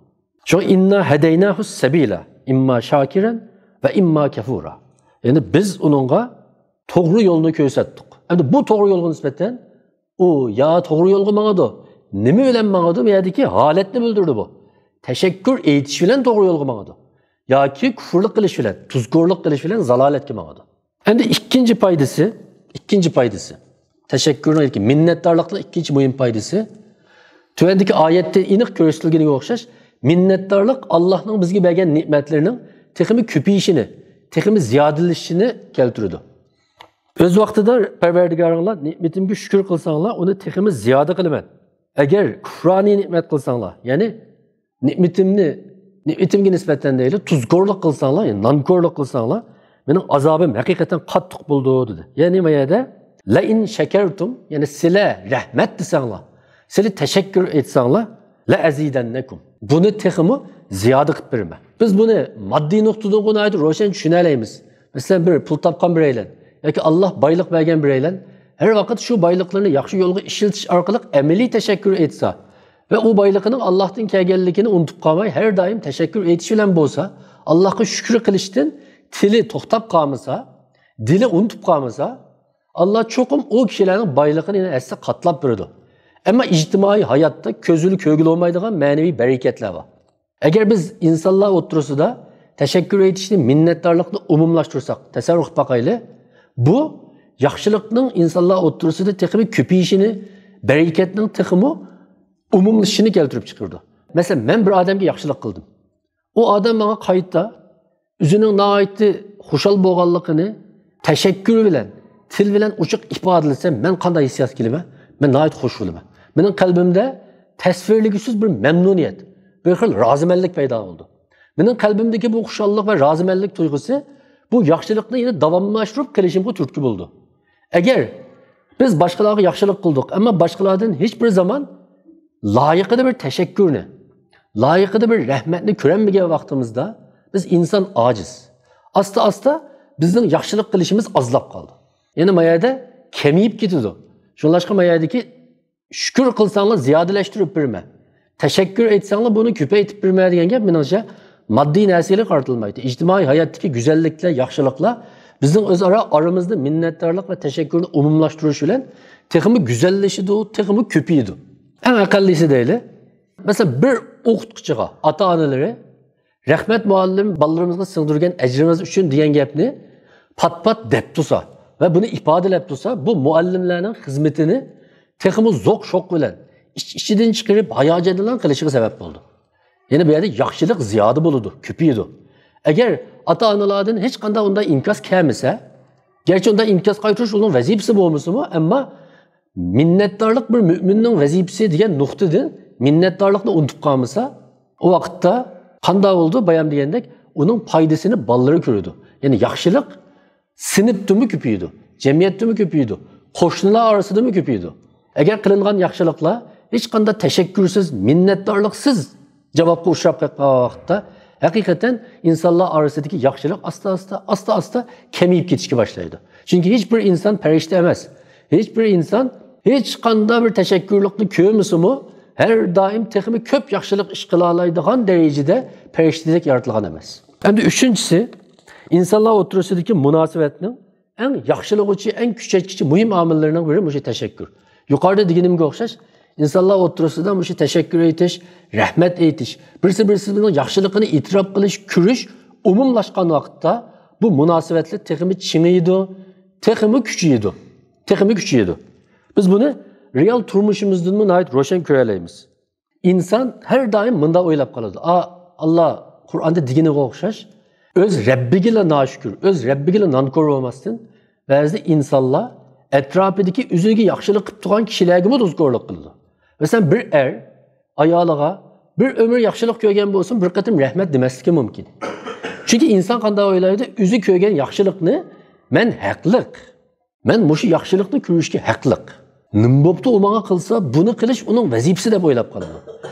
شۇڭا ئىننا ھەدەيناھۇس سەبىلە ئىمما شاكىرەن ۋە ئىمما كەفۇرا. يەنى بىز ئۇنىڭغا توغرا يولنى كۆرسەتتۇق. ئەمدى بۇ توغرا يولغا نىسبەتەن ئۇ يا توغرا يولغا ماڭىدۇ، نېمە بىلەن ماڭىدۇ؟ بۇ يەردىكى ھالەتنى بىلدۈرىدۇ بۇ. تەشەككۈر ئېيتىش بىلەن توغرا يولغا ماڭىدۇ. ياكى كۇفرلۇق قىلىش بىلەن، تۇزكورلۇق قىلىش بىلەن زالالەتكە ماڭىدۇ. ئەمدى ئىككىنچى پايدىسى، ئىككىنچى پايدىسى. تەشەككۈرنىڭ، ياكى مىننەتدارلىقنىڭ ئىككىنچى مۇھىم پايدىسى. تۆۋەندىكى ئايەتتە ئېنىق كۆرسىتىلگىنىگە ئوخشاش، مىننەتدارلىق ئاللاھنىڭ بىزگە بەرگەن نېمەتلىرىنىڭ تېخىمۇ كۆپىيىشىنى، تېخىمۇ زىيادىلىشىشىنى كەلتۈرىدۇ. ئۆز ۋاقتىدا پەرۋەردىگارىڭلار نېمىتىمگە شۈكۈر قىلساڭلار، ئۇنى تېخىمۇ زىيادە قىلىمەن. ئەگەر كۇفرانىي نېمەت قىلساڭلار، يەنى نېمىتىمنى، نېمىتىمگە نىسبەتەن دەيلى، تۇزكورلۇق قىلساڭلار، يەنى نانكورلۇق قىلساڭلار، مېنىڭ ئازابىم ھەقىقەتەن قاتتىق بولىدۇ، دېدى. يەنى ما يەردە، لەئىن شەكەرتۇم، يەنى سىلە رەھمەت دېسەڭلار، سىلە تەشەككۈر ئېيتساڭلار، لەئەزىدەننەكۇم. بۇنى تېخىمۇ زىيادە قىلىپ بېرىمەن. بىز بۇنى ماددىي نۇقتىدىن ناھايىتى روشەن چۈشىنەلەيمىز. مەسىلەن، بىر پۇل تاپقان بىرەيلەن ياكى ئاللاھ بايلىق بەرگەن بىرەيلەن ھەر ۋاقىت شۇ بايلىقلىرىنى ياخشى يولغا ئىشلىتىش ئارقىلىق ئەمەلىي تەشەككۈر ئېيتسا ۋە ئۇ بايلىقىنىڭ ئاللاھتىن كەلگەنلىكىنى ئۇنتۇپ قالماي، ھەر دائىم تەشەككۈر ئېيتىش بىلەن بولسا، ئاللاھقا شۈكۈر قىلىشتىن تىلى توختاپ قالمىسا، دىلى ئۇنتۇپ قالمىسا، ئاللاھ چوقۇم ئۇ كىشىلەرنىڭ بايلىقىنى يەنە ھەسسە قاتلاپ بېرىدۇ. ئەمما ئىجتىمائىي ھاياتتا كۆزگىلى كۆرگىلى بولمايدىغان مەنىۋى بەرىكەتلەر بار. ئەگەر بىز ئىنسانلار ئوتتۇرىسىدا تەشەككۈر ئېيتىشنى، مىننەتدارلىقنى ئومۇملاشتۇرساق، تەسەۋۋۇر قىلىپ باقايلى، بۇ ياخشىلىقنىڭ ئىنسانلار ئوتتۇرىسىدا تېخىمۇ كۆپىيىشىنى، بەرىكەتنىڭ تېخىمۇ ئومۇملىشىشىنى كەلتۈرۈپ چىقىرىدۇ. مەسىلەن، مەن بىر ئادەمگە ياخشىلىق قىلدىم. ئۇ ئادەم ماڭا قايتا ئۆزىنىڭ ناھايىتى خۇشال بولغانلىقىنى تەشەككۈر بىلەن، تىل بىلەن ئوچۇق ئىپادىلىسە، مەن قانداق ھېسسىياتقا كېلىمەن؟ مەن ناھايىتى خۇش بولىمەن. مېنىڭ قەلبىمدە تەسۋىرلىگۈسىز بىر مەمنۇنىيەت، بىر خىل رازىمەنلىك پەيدا بولىدۇ. مېنىڭ قەلبىمدىكى بۇ خۇشاللىق ۋە رازىمەنلىك تۇيغۇسى بۇ ياخشىلىقنى يەنە داۋاملاشتۇرۇپ قىلىشىمغا تۈرتكە بولىدۇ. ئەگەر بىز باشقىلارغا ياخشىلىق قىلدۇق، ئەمما باشقىلاردىن ھېچ بىر زامان لايىقىدا بىر تەشەككۈرنى، لايىقىدا بىر رەھمەتنى كۆرەلمىگەن ۋاقتىمىزدا، بىز ئىنسان ئاجىز. ئاستا-ئاستا بىزنىڭ ياخشىلىق قىلىشىمىز ئازلاپ قالىدۇ. يەنى ما يەردە كېمىيىپ كېتىدۇ. شۇڭلاشقا ما يەردىكى شۈكۈر قىلساڭلار زىيادىلەشتۈرۈپ بېرىمەن، تەشەككۈر ئېيتساڭلار بۇنى كۆپەيتىپ بېرىمەن دېگەن گەپ مېنىڭچە ماددىي نەرسىگىلا قارىتىلمايدۇ. ئىجتىمائىي ھاياتتىكى گۈزەللىكلەر، ياخشىلىقلار بىزنىڭ ئۆزئارا ئارىمىزدا مىننەتدارلىق ۋە تەشەككۈرنى ئومۇملاشتۇرۇش بىلەن تېخىمۇ گۈزەللىشىدۇ، تېخىمۇ كۆپىيىدۇ. ئەڭ ئەقەللىسى دەيلى، مەسىلەن، بىر ئوقۇتقۇچىغا ئاتا-ئانىلىرى «رەھمەت مۇئەللىم، بالىلىرىمىزغا سىڭدۈرگەن ئەجرىڭىز ئۈچۈن» دېگەن گەپنى پات-پات دەپ تۇرسا ۋە بۇنى ئىپادىلەپ تۇرسا، بۇ مۇئەللىملەرنىڭ خىزمىتىنى تېخىمۇ زوق شوق بىلەن، ئىچ-ئىچىدىن چىقىرىپ، ھاياجانلىنىپ قىلىشىغا سەۋەب بولىدۇ. يەنە بۇ يەردە ياخشىلىق زىيادە بولىدۇ، كۆپىيىدۇ. ئەگەر ئاتا-ئانىلاردىن ھېچقانداق ئۇنداق ئىنكاس كەلمىسە، گەرچە ئۇنداق ئىنكاس قايتۇرۇش ئۇنىڭ ۋەزىپىسى بولمىسىمۇ، ئەمما مىننەتدارلىق بىر مۆمىننىڭ ۋەزىپىسى دېگەن نۇقتىدىن مىننەتدارلىقنى ئۇنتۇپ قالمىسا، ئۇ ۋاقىتتا قانداق بولىدۇ؟ بايام دېگەندەك، ئۇنىڭ پايدىسىنى بالىلىرى كۆرىدۇ. يەنى ياخشىلىق سىنىپتىمۇ كۆپىيىدۇ، جەمئىيەتتىمۇ كۆپىيىدۇ، قوشنىلار ئارىسىدىمۇ كۆپىيىدۇ. ئەگەر قىلىنغان ياخشىلىقلار ھېچقانداق تەشەككۈرسىز، مىننەتدارلىقسىز جاۋابقا ئۇچراپ قالغان ۋاقىتتا، ھەقىقەتەن ئىنسانلار ئارىسىدىكى ياخشىلىق ئاستا-ئاستا، ئاستا-ئاستا كېمىيىپ كېتىشكە باشلايدۇ. چۈنكى ھېچ بىر ئىنسان پەرىشتە ئەمەس. ھېچ بىر ئىنسان ھېچقانداق بىر تەشەككۈرلۈكنى كۆرمىسىمۇ، ھەر دائىم تېخىمۇ كۆپ ياخشىلىق ئىش قىلالايدىغان دەرىجىدە پەرىشتىدەك يارىتىلغان ئەمەس. ئەمدى ئۈچىنچىسى، ئىنسانلار ئوتتۇرىسىدىكى مۇناسىۋەتنىڭ ئەڭ ياخشىلىغۇچى، ئەڭ كۈچەيتكۈچى مۇھىم ئامىللىرىنىڭ بىرى مۇشۇ تەشەككۈر. يۇقىرىدا دېگىنىمگە ئوخشاش، ئىنسانلار ئوتتۇرىسىدا مۇشۇ تەشەككۈر ئېيتىش، رەھمەت ئېيتىش، بىرسى بىرسىنىڭ ياخشىلىقىنى ئېتىراپ قىلىش، كۆرۈش ئومۇملاشقان ۋاقىتتا بۇ مۇناسىۋەتلەر تېخىمۇ چىڭىيدۇ، تېخىمۇ كۈچىيىدۇ، تېخىمۇ كۈچىيىدۇ. بىز بۇنى رېئال تۇرمۇشىمىزدىنمۇ ناھايىتى روشەن كۆرەلەيمىز. ئىنسان ھەر دائىم مۇنداق ئويلاپ قالىدۇ. ئا، ئاللا قۇرئاندا دېگىنىگە ئوخشاش، ئۆز رەببىگىلا ناشۈكۈر، ئۆز رەببىگىلا نانكور بولماستىن، بەزىدە ئىنسانلار ئەتراپىدىكى ئۆزىگە ياخشىلىق قىلىپ تۇرغان كىشىلەرگىمۇ تۇزكورلۇق قىلىدۇ. مەسىلەن، بىر ئەر ئايالىغا بىر ئۆمۈر ياخشىلىق كۆرگەن بولسىمۇ، بىر قېتىم رەھمەت دېمەسلىكى مۇمكىن. چۈنكى ئىنسان قانداق ئويلايدۇ؟ ئۆزى كۆرگەن ياخشىلىقنى مەن ھەقلىق. مەن مۇشۇ ياخشىلىقنى كۆرۈشكە ھەقلىق. نېمە بوپتۇ ئۇ ماڭا قىلسا، بۇنى قىلىش ئۇنىڭ ۋەزىپىسى دەپ ئويلاپ قالىدۇ.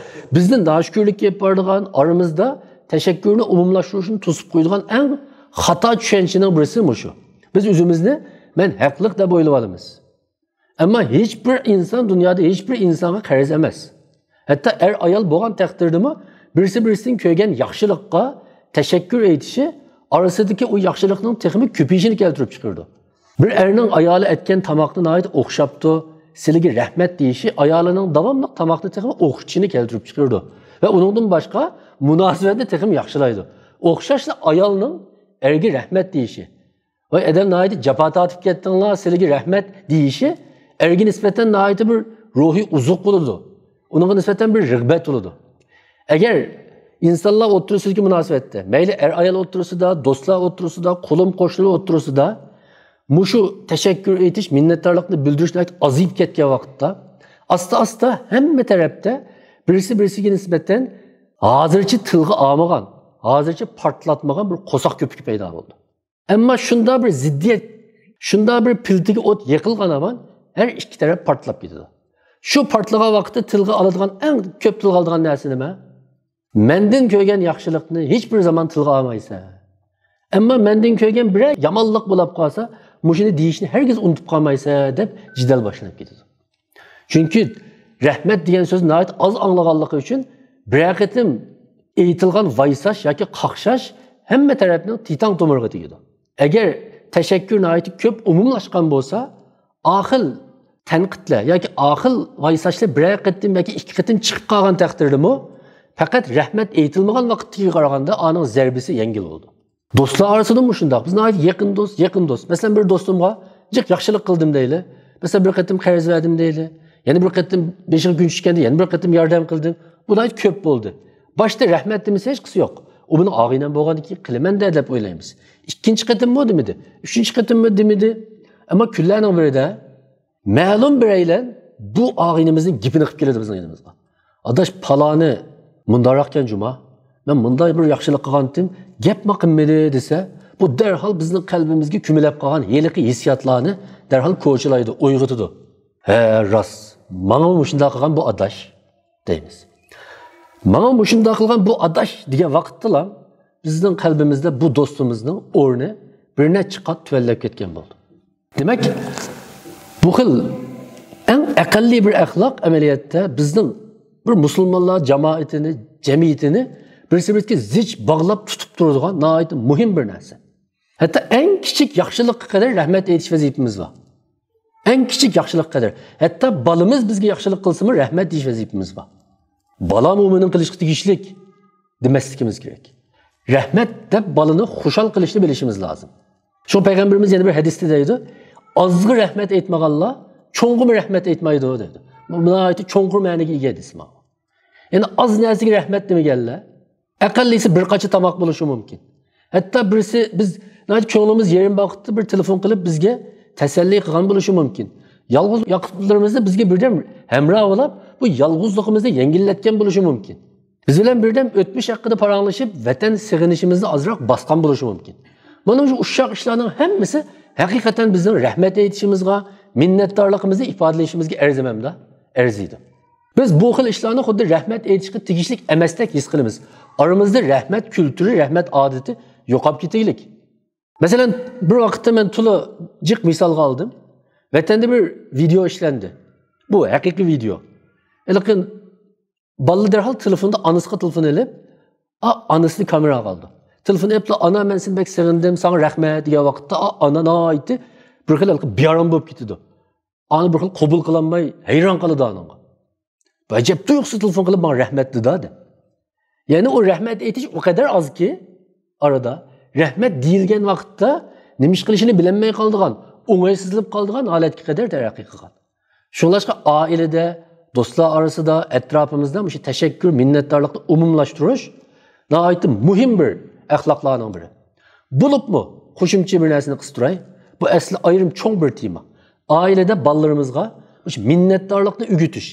بىزدىن ناشۈكۈرلۈككە ئېلىپ بارىدىغان، ئارىمىزدا تەشەككۈرنى ئومۇملاشتۇرۇشنى توسۇپ قويىدىغان ئەڭ خاتا چۈشەنچىنىڭ بىرسى مۇشۇ. بىز ئۆزىمىزنى مەن ھەقلىق دەپ ئويلىۋالىمىز. ئەمما ھېچ بىر ئىنسان دۇنيادا ھېچ بىر ئىنسانغا قەرز ئەمەس. ھەتتا ئەر-ئايال بولغان تەقدىردىمۇ بىرسى-بىرسىدىن كۆرگەن ياخشىلىققا تەشەككۈر ئېيتىشى ئارىسىدىكى ئۇ ياخشىلىقنىڭ تېخىمۇ كۆپىيىشىنى كەلتۈرۈپ چىقىرىدۇ. بىر ئەرنىڭ ئايالى ئەتكەن تاماقنى ناھايىتى ئوخشاپتۇ، سىلىگە رەھمەت دېيىشى ئايالىنىڭ داۋاملىق تاماقنى تېخىمۇ ئوخشىشىنى كەلتۈرۈپ چىقىرىدۇ ۋە ئۇنىڭدىن باشقا مۇناسىۋەتنى تېخىمۇ ياخشىلايدۇ. ئوخشاشلا ئايالنىڭ ئەرگە رەھمەت دېيىشى، ۋاي ئادەم ناھايىتى جاپا تارتىپ كەتتىڭلار، سىلىگە رەھمەت دېيىشى ئەرگە نىسبەتەن ناھايىتى بىر روھىي ئوزۇق بولىدۇ. ئۇنىڭغا نىسبەتەن بىر رىغبەت بولىدۇ. ئەگەر ئىنسانلار ئوتتۇرىسىدىكى مۇناسىۋەتتە، مەيلى ئەر-ئايال ئوتتۇرىسىدا، دوستلار ئوتتۇرىسىدا، قولۇم-قوشنىلار ئوتتۇرىسىدا مۇشۇ تەشەككۈر ئېيتىش، مىننەتدارلىقنى بىلدۈرۈش ناھايىتى ئازىيىپ كەتكەن ۋاقىتتا، ئاستا-ئاستا ھەممە تەرەپتە بىرسى-بىرسىگە نىسبەتەن ھازىرچە تىلغا ئالمىغان، ھازىرچە پارتلاتمىغان بىر قورساق كۆپۈكى پەيدا بولىدۇ. ئەمما شۇنداق بىر زىددىيەت، شۇنداق بىر پىلتىگە ئوت يېقىلغان ھامان ھەر ئىككى تەرەپ پارتلاپ كېتىدۇ. شۇ پارتلىغان ۋاقىتتا تىلغا ئالىدىغان، ئەڭ كۆپ تىلغا ئالىدىغان نەرسە نېمە؟ مەندىن كۆرگەن ياخشىلىقنى ھېچ بىر زامان تىلغا ئالمايسەن. ئەمما مەندىن كۆرگەن بىرەر يامانلىق بولاپ قالسا، مۇشۇنى دېيىشنى ھەرگىز ئۇنتۇپ قالمايسەن، دەپ جېدەل باشلىنىپ كېتىدۇ. چۈنكى رەھمەت دېگەن سۆزنى ناھايىتى ئاز ئاڭلىغانلىقى ئۈچۈن بىرەر قېتىم ئېيتىلغان ۋايساش ياكى قاقشاش ھەممە تەرەپنىڭ تىتاڭ تومۇرىغا تېگىدۇ. ئەگەر تەشەككۈر ناھايىتى كۆپ ئومۇملاشقان بولسا، ئاخىل تەنقىدلەر ياكى ئاخىل ۋايساشلار بىرەر قېتىم ياكى ئىككى قېتىم چىقىپ قالغان تەقدىردىمۇ، پەقەت رەھمەت ئېيتىلمىغان ۋاقىتتىكىگە قارىغاندا ئانىڭ زەربىسى يەڭگىل بولىدۇ. دوستلار ئارىسىدىمۇ شۇنداق. بىز ناھايىتى يېقىن دوست، يېقىن دوست. مەسىلەن، بىر دوستۇمغا جىق ياخشىلىق قىلدىم دەيلى. مەسىلەن، بىر قېتىم قەرز بەردىم دەيلى. يەنە بىر قېتىم بېشىغا گۈن چۈشكەندە يەنە بىر قېتىم ياردەم قىلدىم. بۇ ناھايىتى كۆپ بولدى. باشتا رەھمەت دېمىسە ھېچقىسى يوق. ئۇ مېنىڭ ئاغىنەم بولغاندىن كېيىن قىلىمەن-دە دەپ ئويلايمىز. ئىككىنچى قېتىممۇ دېمىدى. ئۈچىنچى قېتىممۇ دېمىدى. ئەمما كۈنلەرنىڭ بىرىدە مەلۇم بىرەيلەن بۇ ئاغىنىمىزنىڭ گېپىنى قىلىپ كېلىدۇ بىزنىڭ يېنىمىزغا. ئاداش، پالانى مۇنداقراقكەن جۇما، مەن مۇنداق بىر ياخشىلىق قىلغانتىم، گەپمۇ قىلمىدى دېسە، بۇ دەرھال بىزنىڭ قەلبىمىزگە كۆمۈلۈپ قالغان ھېلىقى ھېسسىياتلارنى دەرھال كوچىلايدۇ، ئويغىتىدۇ. ھە، راست، ماڭا مۇشۇنداق قىلغان بۇ ئاداش، دەيمىز. ماڭا مۇشۇنداق قىلغان بۇ ئاداش دېگەن ۋاقىتتىلا بىزنىڭ قەلبىمىزدە بۇ دوستىمىزنىڭ ئورنى بىر نەچچە قات تۆۋەنلەپ كەتكەن بولىدۇ. دېمەك، بۇ خىل ئەڭ ئەقەللىي بىر ئەخلاق ئەمەلىيەتتە بىزنىڭ بىر مۇسۇلمانلار جامائىتىنى، جەمئىيىتىنى بىرسى-بىرسىگە زىچ باغلاپ تۇتۇپ تۇرىدىغان ناھايىتى مۇھىم بىر نەرسە. ھەتتا ئەڭ كىچىك ياخشىلىققا قەدەر رەھمەت ئېيتىش ۋەزىپىمىز بار. ئەڭ كىچىك ياخشىلىققا قەدەر. ھەتتا بالىمىز بىزگە ياخشىلىق قىلسىمۇ رەھمەت دېيىش ۋەزىپىمىز بار. بالامۇ مېنىڭ قىلىشقا تېگىشلىك دېمەسلىكىمىز كېرەك. رەھمەت دەپ بالىنى خۇشال قىلىشنى بىلىشىمىز لازىم. شۇڭا پەيغەمبىرىمىز يەنە بىر ھەدىستە دەيدۇ، ئازغا رەھمەت ئېيتمىغانلار چوڭغىمۇ رەھمەت ئېيتمايدۇ دەيدۇ. بۇ ناھايىتى چوڭقۇر مەنىگە ئىگە ھەدىس ماۋۇ. يەنى ئاز نەرسىگە رەھمەت دېمىگەنلەر. ئەقەللىسى بىر قاچا تاماق بولۇشى مۇمكىن. ھەتتا بىرسى بىز ناھايىتى كۆڭلىمىز يېرىم ۋاقىتتا بىر تېلېفون قىلىپ بىزگە تەسەللى قىلغان بولۇشى مۇمكىن. يالغۇز ۋاقىتلىرىمىزدا بىزگە بىردەم ھەمراھ بولاپ، بۇ يالغۇزلۇقىمىزنى يەڭگىللەتكەن بولۇشى مۇمكىن. بىز بىلەن بىردەم ئۆتمۈش ھەققىدە پاراڭلىشىپ، ۋەتەن سېغىنىشىمىزنى ئازراق باسقان بولۇشى مۇمكىن. مانا مۇشۇ ئۇششاق ئىشلارنىڭ ھەممىسى ھەقىقەتەن بىزنىڭ رەھمەت ئېيتىشىمىزغا، مىننەتدارلىقىمىزنى ئىپادىلىشىمىزگە ئەرزىمەمدۇ؟ ئەرزىيدۇ. بىز بۇ خىل ئىشلارنى خۇددى رەھمەت ئېيتىشقا تېگىشلىك ئەمەستەك ھېس قىلىمىز. ئارىمىزدا رەھمەت كۈلتۈرى، رەھمەت ئادىتى يوقاپ كېتىگلىك. مەسىلەن، بىر ۋاقىتتا مەن تولا جىق مىسالغا ئالدىم. ۋەتەندە بىر ۋىدېئو ئىشلەندى. بۇ ھەقىقىي ۋىدېئو. ھېلىقى بالىلار دەرھال تېلېفوندا ئانىسىغا تېلېفون ئېلىپ، ئا، ئانىسىنى كامېراغا ئالىدۇ. تېلېفون ئېلىپلا، «ئانا، مەن سېنى بەك سېغىندىم، ساڭا رەھمەت» دېگەن ۋاقىتتا، ئا، ئانا ناھايىتى بىر خىل ھېلىقى بىئارام بولۇپ كېتىدۇ. ئانا بىر خىل قوبۇل قىلالماي ھەيران قالىدۇ ئانىڭغا. ئەجەب تۇيۇقسىز تېلېفون قىلىپ ماڭا رەھمەت دېدى دە. يەنى ئۇ رەھمەت ئېيتىش ئۇ قەدەر ئازكى ئارىدا. رەھمەت دېيىلگەن ۋاقىتتا نېمە ئىش قىلىشىنى بىلەلمەي قالىدىغان، ئوڭايسىزلىنىپ قالىدىغان ھالەتكە قەدەر تەرەققىي قىلغان. شۇڭلاشقا ئائىلىدە، دوستلار ئارىسىدا، ئەتراپىمىزدا مۇشۇ تەشەككۈر، مىننەتدارلىقنى ئومۇملاشتۇرۇش ناھايىتى مۇھىم بىر ئەخلاقلارنىڭ بىرى. بولۇپمۇ قوشۇمچە بىر نەرسىنى قىستۇراي. بۇ ئەسلى ئايرىم چوڭ بىر تېما. ئائىلىدە بالىلىرىمىزغا مۇشۇ مىننەتدارلىقنى ئۆگىتىش.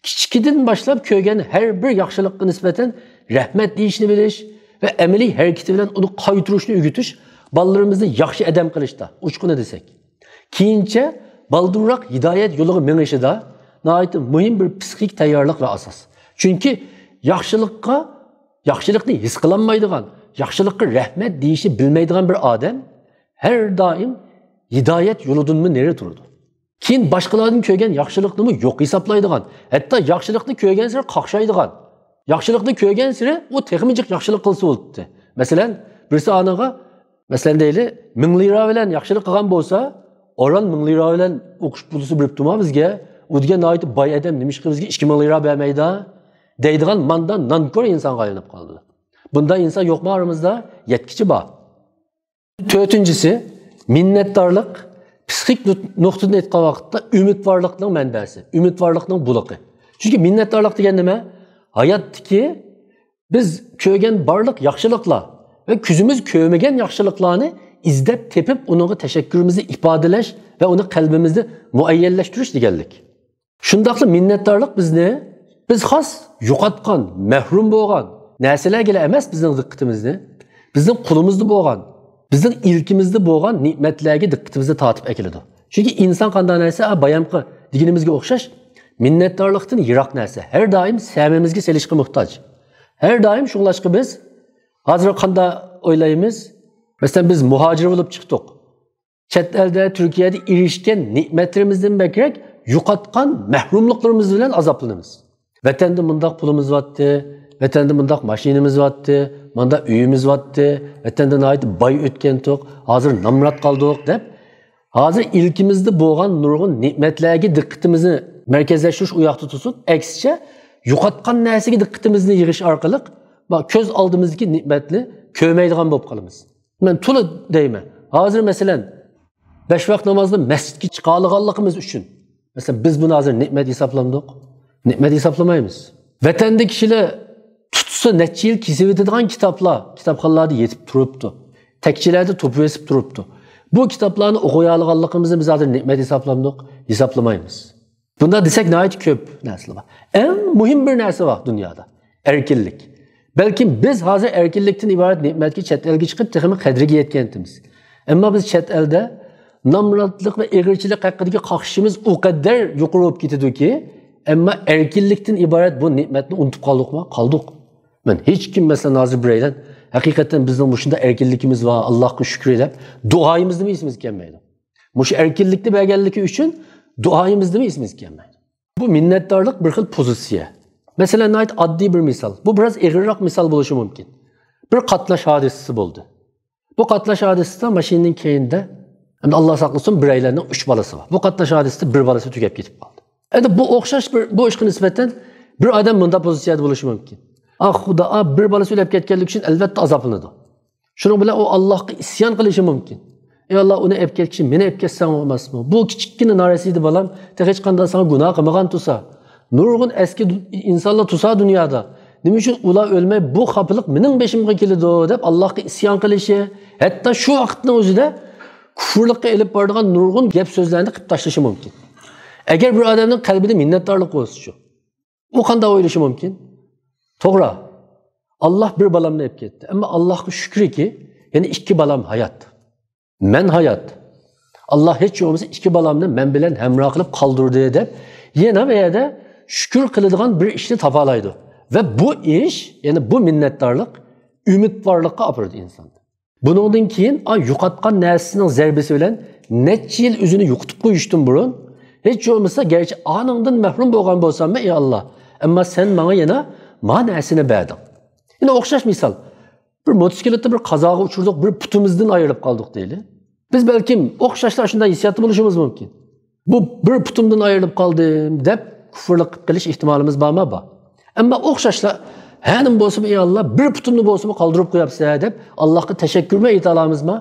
كىچىكىدىن باشلاپ كۆرگەن ھەر بىر ياخشىلىققا نىسبەتەن رەھمەت دېيىشنى بىلىش ۋە ئەمەلىي ھەرىكىتى بىلەن ئۇنى قايتۇرۇشنى ئۆگىتىش بالىلىرىمىزنى ياخشى ئادەم قىلىشتا، ئۇچقۇنى دېسەك. كېيىنچە بالدۇرراق ھىدايەت يولىغا مېڭىشىدا ناھايىتى مۇھىم بىر پسىخىك تەييارلىق ۋە ئاساس. چۈنكى ياخشىلىققا، ياخشىلىقنى ھېس قىلالمايدىغان، ياخشىلىققا رەھمەت دېيىشنى بىلمەيدىغان بىر ئادەم ھەر دائىم ھىدايەت يولىدىنمۇ نېرى تۇرىدۇ. كېيىن باشقىلاردىن كۆرگەن ياخشىلىقنىمۇ يوق ھېسابلايدىغان، ھەتتا ياخشىلىقنى كۆرگەنسېرى قاقشايدىغان. ياخشىلىقنى كۆرگەنسېرى ئۇ تېخىمۇ جىق ياخشىلىق قىلسا بولاتتى. مەسىلەن، بىرسى ئانىغا، مەسىلەن دەيلى، مىڭ لىرا بىلەن ياخشىلىق قىلغان بولسا، ئاران مىڭ لىرا بىلەن ئوقۇش پۇلىسى بېرىپتۇما بىزگە؟ ئۇ دېگەن ناھايىتى باي ئادەم، نېمىشقا بىزگە ئىككى مىڭ لىرا بەرمەيدۇ؟ دەيدىغان ماندا نانكور ئىنسانغا ئايلىنىپ قالدى. بۇنداق ئىنسان يوقمۇ ئارىمىزدا؟ يەتكۈچە بار. تۆتىنچىسى، مىننەتدارلىق پسىخىك نۇ-، نۇقتىدىن ئېيتقان ۋاقىتتا ئۈمىدۋارلىقنىڭ مەنبەسى، ئۈمىدۋارلىقنىڭ بۇلىقى. چۈنكى مىننەتدارلىق دېگەن نېمە؟ ھاياتتىكى بىز كۆرگەن بارلىق ياخشىلىقلار ۋە كۆزىمىز كۆرمىگەن ياخشىلىقلارنى ئىزدەپ تېپىپ، ئۇنىڭغا تەشەككۈرىمىزنى ئىپادىلەش ۋە ئۇنى قەلبىمىزدە مۇئەييەنلەشتۈرۈش دېگەنلىك. شۇنداقلا مىننەتدارلىق بىزنى، بىز خاس يوقاتقان، مەھرۇم بولغان نەرسىلەرگىلا ئەمەس بىزنىڭ دىققىتىمىزنى، بىزنىڭ قولىمىزدا بولغان، بىزنىڭ ئىلكىمىزدە بولغان نېمەتلەرگە دىققىتىمىزنى تارتىپ ئەكېلىدۇ. چۈنكى ئىنسان قانداق نەرسە، ئا، بايامقى دېگىنىمىزگە ئوخشاش، مىننەتدارلىقتىن يىراق نەرسە، ھەر دائىم سەمىمىزگە سېلىشقا موھتاج. ھەر دائىم شۇڭلاشقا بىز ھازىر قانداق ئويلايمىز؟ مەسىلەن، بىز مۇھاجىر بولۇپ چىقتۇق. چەت ئەلدە، تۈركىيەدە ئېرىشكەن نېمەتلىرىمىزدىن بەكرەك يوقاتقان مەھرۇملۇقلىرىمىز بىلەن ئازابلىنىمىز. ۋەتەندە مۇنداق پۇلىمىز بارتتى، ۋەتەندە مۇنداق ماشىنىمىز بارتتى، مۇنداق ئۆيىمىز بارتتى، ۋەتەندە ناھايىتى باي ئۆتكەنتۇق، ھازىر نامرات قالدۇق دەپ، ھازىر ئىلكىمىزدە بولغان نۇرغۇن نېمەتلەرگە دىققىتىمىزنى مەركەزلەشتۈرۈش ئۇ ياقتا تۇرسۇن، ئەكسىچە يوقاتقان نەرسىگە دىققىتىمىزنى يىغىش ئارقىلىق، ما-، كۆز ئالدىمىزدىكى نېمەتنى كۆرمەيدىغان بولۇپ قالىمىز. مەن تولا دەيمەن. ھازىر مەسىلەن، بەش ۋاق نامازدا مەسچىتكە چىقالىغانلىقىمىز ئۈچۈن، مەسىلەن، بىز بۇنى ھازىر نېمەت ھېسابلامدۇق؟ نېمەت ھېسابلىمايمىز. ۋەتەندە كىشىلەر تۇتسا نەچچە يىل كېسىۋېتىدىغان كىتابلار، كىتابخانىلاردا يېتىپ تۇرۇپتۇ. تەكچىلەردە توپىۋېسىپ تۇرۇپتۇ. بۇ كىتابلارنى ئوقۇيالىغانلىقىمىزنى بىز ھازىر نېمەت ھېسابلامدۇق؟ ھېسابلىمايمىز. بۇنداق دېسەك، ناھايىتى كۆپ نەرسىلەر بار. ئەڭ مۇھىم بىر نەرسە بار دۇنيادا. ئەركىنلىك. بەلكىم بىز ھازىر ئەركىنلىكتىن ئىبارەت نېمەتكە چەت ئەلگە چىقىپ، تېخىمۇ قەدرىگە يەتكەنتىمىز. ئەمما بىز چەت ئەلدە نامراتلىق ۋە ئېغىرچىلىق ھەققىدىكى قاقشىشىمىز ئۇ قەدەر يۇقىرى بولۇپ كېتىدۇكى، ئەمما ئەركىنلىكتىن ئىبارەت بۇ نېمەتنى ئۇنتۇپ قالدۇقمۇ؟ قالدۇق. مەن ھېچ كىم، مەسىلەن، ھازىر بىرەيلەن، ھەقىقەتەن بىزنىڭ مۇشۇنداق ئەركىنلىكىمىز بار، ئاللاھقا شۈكرى دەپ، دۇئايىمىزنىمۇ ئېسىمىزگە كەلمەيدۇ. مۇشۇ ئەركىنلىكنى بەرگەنلىكى ئۈچۈن دۇئايىمىزنىمۇ ئېسىمىزگە كەلمەيدۇ. بۇ مىننەتدارلىق بىر خىل پوزىتسىيە. مەسىلەن، ناھايىتى ئاددىي بىر مىسال. بۇ بىراز ئېغىرراق مىسال بولۇشى مۇمكىن. بىر قاتناش ھادىسىسى بولدى. بۇ قاتناش ھادىسىسىدا ماشىنىنىڭ كەينىدە، ئەمدى ئاللا ساقلىسۇن، بىرەيلەننىڭ ئۈچ بالىسى بار. بۇ قاتناش ھادىسىسىدە بىر بالىسى تۈگەپ كېتىپ قالدى. ئەمدى بۇ ئوخشاش بىر، بۇ ئىشقا نىسبەتەن بىر ئادەم مۇنداق پوزىتسىيەدە بولۇشى مۇمكىن. ئاھ، خۇدا، ئا، بىر بالىسى ئۆلۈپ كەتكەنلىكى ئۈچۈن ئەلۋەتتە ئازابلىنىدۇ. شۇنىڭ بىلەن ئۇ ئاللاھقا ئىسيان قىلىشى مۇمكىن. ئەي ئاللا، ئۇنى ئەپ كەتكىچە مېنى ئەپ كەتسەڭ بولماسمۇ؟ بۇ كىچىككىنە نارەسىدە بالام تېخى ھېچقانداق ساڭا گۇناھ قىلمىغان تۇرسا، نۇرغۇن ئەسكى ئىنسانلار تۇرسا دۇنيادا، نېمە ئۈچۈن ئۇلار ئۆلمەي، بۇ خاپىلىق مېنىڭ بېشىمغا كېلىدۇ دەپ ئاللاھقا ئىسيان قىلىشى، ھەتتا شۇ ۋاقىتنىڭ ئۆزىدە كۇفرلۇققا ئېلىپ بارىدىغان نۇرغۇن گەپ سۆزلەرنى قىلىپ تاشلىشى مۇمكىن. ئەگەر بىر ئادەمنىڭ قەلبىدە مىننەتدارلىق بولسىچۇ؟ ئۇ قانداق ئويلىشى مۇمكىن؟ توغرا، ئاللاھ بىر بالامنى ئېلىپ كەتتى، ئەمما ئاللاھقا شۈكرىكى، يەنە ئىككى بالام ھايات. مەن ھايات. ئاللاھ ھېچ بولمىسا ئىككى بالامنى مەن بىلەن ھەمراھ قىلىپ قالدۇردى دەپ، يەنە بۇ يەردە شۈكۈر قىلىدىغان بىر ئىشنى تاپالايدۇ. ۋە بۇ ئىش، يەنى بۇ مىننەتدارلىق ئۈمىدۋارلىققا ئاپىرىدۇ ئىنساننى. بۇنىڭدىن كېيىن، ئا، يوقاتقان نەرسىسىنىڭ زەربىسى بىلەن نەچچە يىل ئۆزىنى يوقىتىپ قويۇشتىن بۇرۇن، ھېچ بولمىسا، گەرچە ئانىڭدىن مەھرۇم بولغان بولساممۇ، ئى ئاللا، ئەمما سەن ماڭا يەنە ما نەرسىنى بەردىڭ. يەنە ئوخشاش مىسال. بىر موتوسىكلىتتا بىر قازاغا ئۇچرىدۇق، بىر پۇتىمىزدىن ئايرىلىپ قالدۇق دەيلى. بىز بەلكىم ئوخشاشلا شۇنداق ھېسسىياتتا بولۇشىمىز مۇمكىن. بۇ بىر پۇتۇمدىن ئايرىلىپ قالدىم دەپ كۇفرلۇق قىلىپ قېلىش ئېھتىمالىمىز بارمۇ؟ بار. ئەمما ئوخشاشلا، ھە نېمە بولسىمۇ، ئى ئاللا، بىر پۇتۇمنى بولسىمۇ قالدۇرۇپ قويۇپسەن دەپ ئاللاھقا تەشەككۈرمۇ ئېيتالايمىزمۇ؟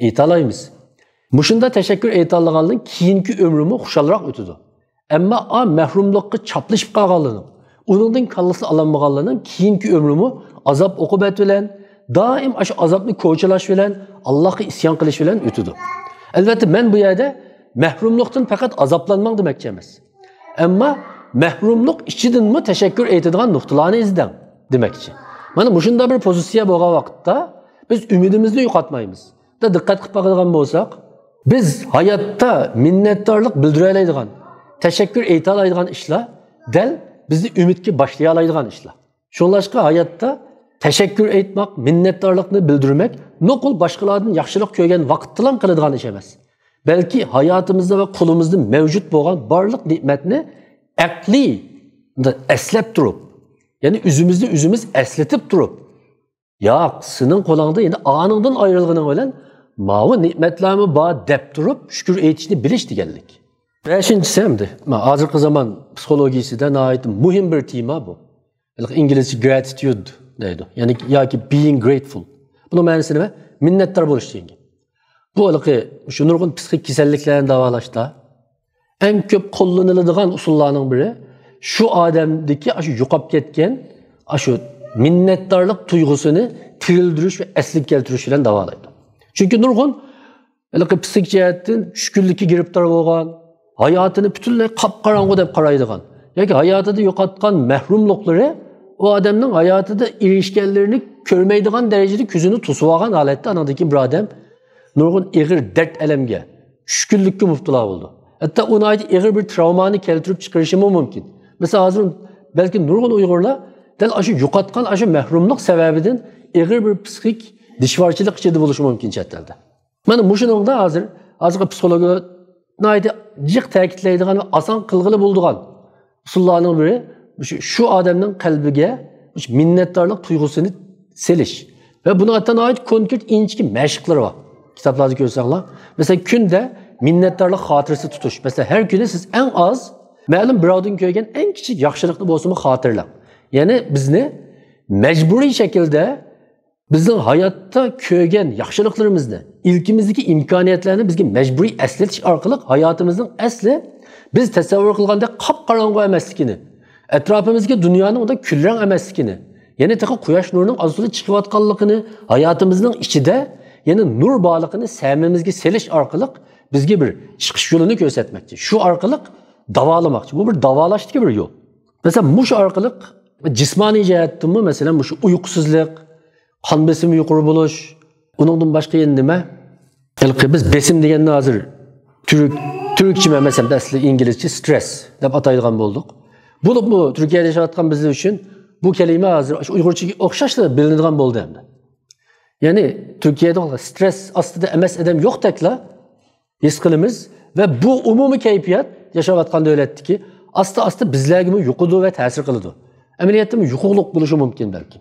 ئېيتالايمىز. مۇشۇنداق تەشەككۈر ئېيتالىغانلىرىنىڭ كېيىنكى ئۆمرىمۇ خۇشالراق ئۆتىدۇ. ئەمما ئا مەھرۇملۇققا چاپلىشىپ قالغانلىرىنىڭ، ئۇنىڭدىن كاللىسىنى ئالالمىغانلىرىنىڭ كېيىنكى ئۆمرىمۇ ئازاب ئوقۇبەت بىلەن، دائىم ئاشۇ ئازابنى كوچىلاش بىلەن، ئاللاھقا ئىسيان قىلىش بىلەن ئۆتىدۇ. ئەلۋەتتە، مەن بۇ يەردە مەھرۇملۇقتىن پەقەت ئازابلانماڭ دېمەكچى ئەمەس. ئەمما مەھرۇملۇق ئىچىدىنمۇ تەشەككۈر ئېيتىدىغان نۇقتىلارنى ئىزدەڭ دېمەكچى. مانا مۇشۇنداق بىر پوزىتسىيە بولغان ۋاقىتتا بىز ئۈمىدىمىزنى يوقاتمايمىز. دىققەت قىلىپ باقىدىغان بولساق، بىز ھاياتتا مىننەتدارلىق بىلدۈرەلەيدىغان، تەشەككۈر ئېيتالايدىغان ئىشلار دەل بىزنى ئۈمىدكە باشلىيالايدىغان ئىشلار. شۇڭلاشقا ھاياتتا تەشەككۈر ئېيتماق، مىننەتدارلىقنى بىلدۈرمەك نوقۇل باشقىلاردىن ياخشىلىق كۆرگەن ۋاقىتتىلا قىلىدىغان ئىش ئەمەس. بەلكى ھاياتىمىزدا ۋە قولىمىزدا مەۋجۇت بولغان بارلىق نېمەتنى ئەقلىي ئەسلەپ تۇرۇپ، يەنى ئۆزىمىزنى ئۆزىمىز ئەسلىتىپ تۇرۇپ، ياق، سېنىڭ قولۇڭدا، يەنى ئانىڭدىن ئايرىلغىنىڭ بىلەن ماۋۇ نېمەتلەرمۇ بار دەپ تۇرۇپ شۈكۈر ئېيتىشنى بىلىش دېگەنلىك. بەشىنچىسى ئەمدى، ما، ھازىرقى زامان پسىخولوگىيىسىدە ناھايىتى مۇھىم بىر تېما بۇ. ئىنگلىزچە gratitude دەيدۇ. يەنى ياكى being grateful. بۇنىڭ مەنىسى نېمە؟ مىننەتدار بولۇش دېگەن گەپ. بۇ ھېلىقى شۇ نۇرغۇن پسىخىك كېسەللىكلەرنى داۋالاشتا ئەڭ كۆپ قوللىنىلىدىغان ئۇسۇللارنىڭ بىرى شۇ ئادەمدىكى ئاشۇ يوقاپ كەتكەن ئاشۇ مىننەتدارلىق تۇيغۇسىنى تىرىلدۈرۈش ۋە ئەسلىگە كەلتۈرۈش بىلەن داۋالايدۇ. چۈنكى نۇرغۇن ھېلىقى پسىخىك جەھەتتىن چۈشكۈنلۈككە گىرىپتار بولغان، ھاياتىنى پۈتۈنلەي قاپقاراڭغۇ دەپ قارايدىغان ياكى ھاياتىدا يوقاتقان مەھرۇملۇقلىرى ئۇ ئادەمنىڭ ھاياتىدا ئېرىشكەنلىرىنى كۆرمەيدىغان دەرىجىدە كۆزىنى توسۇۋالغان ھالەتتە ئانىڭدىن كېيىن بىر ئادەم نۇرغۇن ئېغىر دەرد ئەلەمگە، چۈشكۈنلۈككە مۇپتىلا بولىدۇ. ھەتتا ئۇ ناھايىتى ئېغىر بىر تراۋمانى كەلتۈرۈپ چىقىرىشىمۇ مۇمكىن. مەسىلەن، ھازىر بەلكى نۇرغۇن ئۇيغۇرلار دەل ئاشۇ يوقاتقان ئاشۇ مەھرۇملۇق سەۋەبىدىن ئېغىر بىر پسىخىك دىشۋارچىلىق ئىچىدە بولۇشى مۇمكىن چەت ئەلدە. مانا مۇشۇنىڭدا ھازىر، ھازىرقى پسىخولوگلار ناھايىتى جىق تەكىتلەيدىغان ۋە ئاسان قىلغىلى بولىدىغان ئۇسۇللارنىڭ بىرى، شۇ، شۇ ئادەمنىڭ قەلبىگە مۇشۇ مىننەتدارلىق تۇيغۇسىنى سېلىش. ۋە بۇنىڭ ھەتتا ناھايىتى كونكرېت ئىنچىكە مەشىقلىرى بار. كىتابلاردا كۆرسەڭلار، مەسىلەن، كۈندە مىننەتدارلىق خاتىرىسى تۇتۇش. مەسىلەن، ھەر كۈنى سىز ئەڭ ئاز مەلۇم بىراۋدىن كۆرگەن ئەڭ كىچىك ياخشىلىقنى بولسىمۇ خاتىرىلەڭ. يەنى بىزنى مەجبۇرىي شەكىلدە بىزنىڭ ھاياتتا كۆرگەن ياخشىلىقلىرىمىزنى، ئىلكىمىزدىكى ئىمكانىيەتلەرنى بىزگە مەجبۇرىي ئەسلىتىش ئارقىلىق ھاياتىمىزنىڭ ئەسلى بىز تەسەۋۋۇر قىلغاندەك قاپقاراڭغۇ ئەمەسلىكىنى، ئەتراپىمىزدىكى دۇنيانىڭ ئۇنداق كۈلرەڭ ئەمەسلىكىنى، يەنى تېخى قۇياش نۇرىنىڭ ئاز-تولا چىقىۋاتقانلىقىنى، ھاياتىمىزنىڭ ئىچىدە يەنە نۇر بارلىقىنى سەمىمىزگە سېلىش ئارقىلىق بىزگە بىر چىقىش يولىنى كۆرسەتمەكچى. شۇ ئارقىلىق داۋالىماقچى. بۇ بىر داۋالاشتىكى بىر يول. مەسىلەن، مۇشۇ ئارقىلىق جىسمانىي جەھەتتىنمۇ، مەسىلەن، مۇشۇ ئۇيقۇسىزلىق، قان بېسىمى يۇقىرى بولۇش، ئۇنىڭدىن باشقا يەنە نېمە؟ ھېلىقى بىز بېسىم دېگەننى ھازىر تۈرك، تۈركچىمۇ ئەمەس، ئەمدى ئەسلى ئىنگلىزچە سترېس دەپ ئاتايدىغان بولدۇق. بولۇپمۇ تۈركىيەدە ياشاۋاتقان بىز ئۈچۈن بۇ كەلىمە ھازىر شۇ ئۇيغۇرچىگە ئوخشاشلا بىلىنىدىغان بولدى ئەمدى. يەنى تۈركىيەدە سترېس ئاستىدا ئەمەس ئادەم يوقتەكلا ھېس قىلىمىز ۋە بۇ ئومۇمىي كەيپىيات ياشاۋاتقان دۆلەتتىكى ئاستا-ئاستا بىزلەرگىمۇ يۇقىدۇ ۋە تەسىر قىلىدۇ. ئەمەلىيەتتىمۇ يۇقۇقلۇق بولۇشى مۇمكىن بەلكى.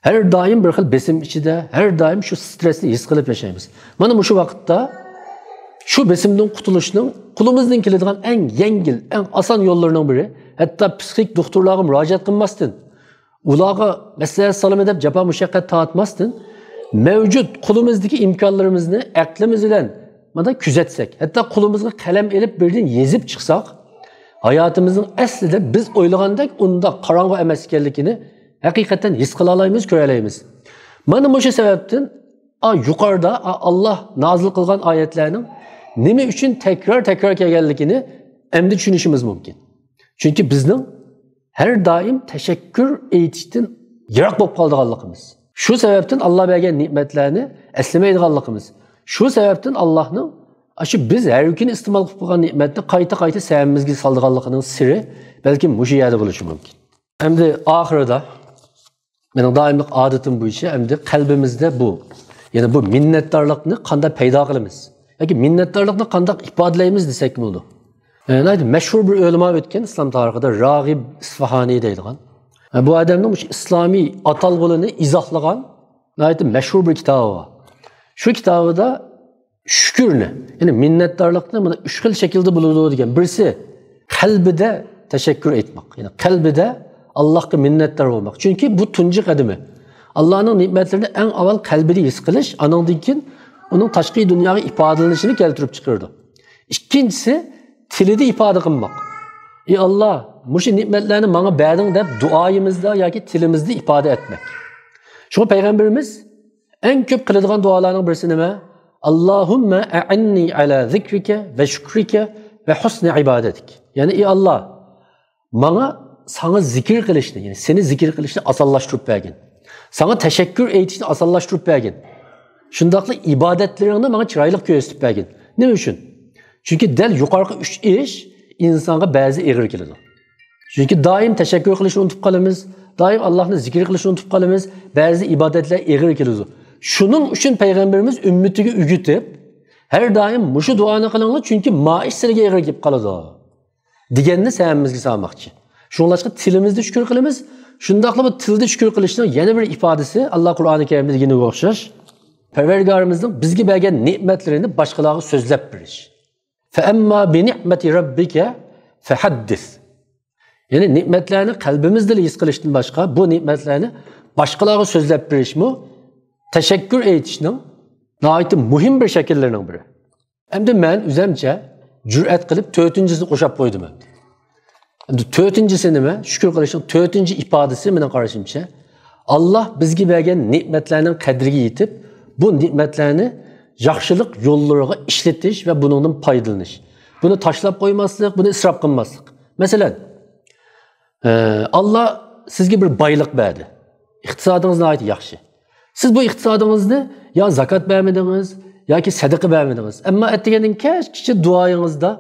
ھەر دائىم بىر خىل بېسىم ئىچىدە، ھەر دائىم شۇ سترېسنى ھېس قىلىپ ياشايمىز. مانا مۇشۇ ۋاقىتتا شۇ بېسىمدىن قۇتۇلۇشنىڭ قولىمىزدىن كېلىدىغان ئەڭ يەڭگىل، ئەڭ ئاسان يوللىرىنىڭ بىرى، ھەتتا پسىخىك دوختۇرلارغا مۇراجىئەت قىلماستىن، ئۇلارغا مەسلىھەت سالىمەن دەپ جاپا مۇشەققەت تارتماستىن، مەۋجۇت قولىمىزدىكى ئىمكانلىرىمىزنى ئەقلىمىز بىلەن مانا كۆزەتسەك، ھەتتا قولىمىزغا قەلەم ئېلىپ بىردىن يېزىپ چىقساق، ھاياتىمىزنىڭ ئەسلىدە بىز ئويلىغاندەك ئۇنداق قاراڭغۇ ئەمەس ئىكەنلىكىنى ھەقىقەتەن ھېس قىلالايمىز، كۆرەلەيمىز. مانا مۇشۇ سەۋەبتىن، ئا، يۇقىرىدا، ئا، ئاللا نازىل قىلغان ئايەتلەرنىڭ نېمە ئۈچۈن تەكرار-تەكرار كەلگەنلىكىنى ئەمدى چۈشىنىشىمىز مۇمكىن. چۈنكى بىزنىڭ ھەر دائىم تەشەككۈر ئېيتىشتىن يىراق بولۇپ قالىدىغانلىقىمىز، شۇ سەۋەبتىن ئاللا بەرگەن نېمەتلەرنى ئەسلىمەيدىغانلىقىمىز، شۇ سەۋەبتىن ئاللانىڭ ئاشۇ بىز ھەر كۈنى ئىستېمال قىلىپ قالغان نېمەتنى قايتا-قايتا سەمىمىزگە سالىدىغانلىقىنىڭ سىرى بەلكىم مۇشۇ يەردە بولۇشى مۇمكىن. ئەمدى ئاخىرىدا مېنىڭ دائىملىق ئادىتىم بويىچە ئەمدى قەلبىمىزدە بۇ، يەنى بۇ مىننەتدارلىقنى قانداق پەيدا قىلىمىز ياكى مىننەتدارلىقنى قانداق ئىپادىلەيمىز دېسەك بولىدۇ. ئە، ناھايىتى مەشھۇر بىر ئۆلىما ئۆتكەن ئىسلام تارىخىدا، راغىب ئىسفاھانى دەيدىغان. ئە، بۇ ئادەمنىڭ مۇشۇ ئىسلامىي ئاتالغۇلىنى ئىزاھلىغان ناھايىتى مەشھۇر بىر كىتابى بار. شۇ كىتابىدا شۈكۈرنى، يەنى مىننەتدارلىقنى مانا ئۈچ خىل شەكىلدە بولىدۇ دېگەن. بىرسى، قەلبىدە تەشەككۈر ئېيتماق، يەنى قەلبىدە ئاللاھقا مىننەتدار بولماق. چۈنكى بۇ تۇنجى قەدىمى. ئاللانىڭ نېمەتلىرىنى ئەڭ ئاۋۋال قەلبىدە ھېس قىلىش، ئانىڭدىن كېيىن ئۇنىڭ تاشقى دۇنياغا ئىپادىلىنىشىنى كەلتۈرۈپ چىقىرىدۇ. ئىككىنچىسى، تىلىدا ئىپادە قىلماق. ئى ئاللا، مۇشۇ نېمەتلەرنى ماڭا بەردىڭ دەپ دۇئايىمىزدا ياكى تىلىمىزدا ئىپادە ئەتمەك. شۇڭا پەيغەمبىرىمىز ئەڭ كۆپ قىلىدىغان دۇئالارنىڭ بىرسى نېمە؟ ئاللاھۇممە ئەئىننى ئەلا زىكرىكە ۋە شۈكرىكە ۋە ھۇسنى ئىبادەتىك. يەنى، ئى ئاللا، ماڭا ساڭا زىكىر قىلىشنى، يەنى سېنى زىكىر قىلىشنى ئاسانلاشتۇرۇپ بەرگىن. ساڭا تەشەككۈر ئېيتىشنى ئاسانلاشتۇرۇپ بەرگىن. شۇنداقلا ئىبادەتلىرىڭنى ماڭا چىرايلىق كۆرسىتىپ بەرگىن. نېمە ئۈچۈن؟ چۈنكى دەل يۇقىرىقى ئۈچ ئىش ئىنسانغا بەزى ئېغىر كېلىدۇ. چۈنكى دائىم تەشەككۈر قىلىشنى ئۇنتۇپ قالىمىز، دائىم ئاللاھنى زىكىر قىلىشنى ئۇنتۇپ قالىمىز، بەزى ئىبادەتلەر ئېغىر كېلىدۇ. شۇنىڭ ئۈچۈن پەيغەمبىرىمىز ئۈممىتىگە ئۆگىتىپ، ھەر دائىم مۇشۇ دۇئانى قىلىڭلار، چۈنكى ما ئىش سىلەرگە ئېغىر كېلىپ قالىدۇ دېگەننى سەمىمىزگە سالماقچى. شۇڭلاشقا تىلىمىزدا شۈكۈر قىلىمىز. شۇنداقلا بۇ تىلدا شۈكۈر قىلىشنىڭ يەنە بىر ئىپادىسى، ئاللا قۇرئانى كەرىمدە دېگىنىگە ئوخشاش، پەرۋەردىگارىمىزنىڭ بىزگە بەرگەن نېمەتلىرىنى باشقىلارغا سۆزلەپ بېرىش. فەئەمما بىنېمەتى رەببىكە فەھەددىس. يەنى نېمەتلەرنى قەلبىمىزدىلا ھېس قىلىشتىن باشقا، بۇ نېمەتلەرنى باشقىلارغا سۆزلەپ بېرىشمۇ تەشەككۈر ئېيتىشنىڭ ناھايىتى مۇھىم بىر شەكىللىرىنىڭ بىرى. ئەمدى مەن ئۆزەمچە جۈرئەت قىلىپ تۆتىنچىسىنى قوشاپ قويدۇم ئەمدى. ئەمدى تۆتىنچىسى نېمە؟ شۈكۈر قىلىشنىڭ تۆتىنچى ئىپادىسى مېنىڭ قارىشىمچە، ئاللا بىزگە بەرگەن نېمەتلەرنىڭ قەدرىگە يېتىپ، بۇ نېمەتلەرنى ياخشىلىق يوللىرىغا ئىشلىتىش ۋە بۇنىڭدىن پايدىلىنىش. بۇنى تاشلاپ قويماسلىق، بۇنى ئىسراپ قىلماسلىق. مەسىلەن، ئە، ئاللا سىزگە بىر بايلىق بەردى. ئىقتىسادىڭىز ناھايىتى ياخشى. سىز بۇ ئىقتىسادىڭىزنى يا زاكات بەرمىدىڭىز ياكى سەدىقە بەرمىدىڭىز. ئەمما ئەتىگەندىن كەچكىچە دۇئايىڭىزدا،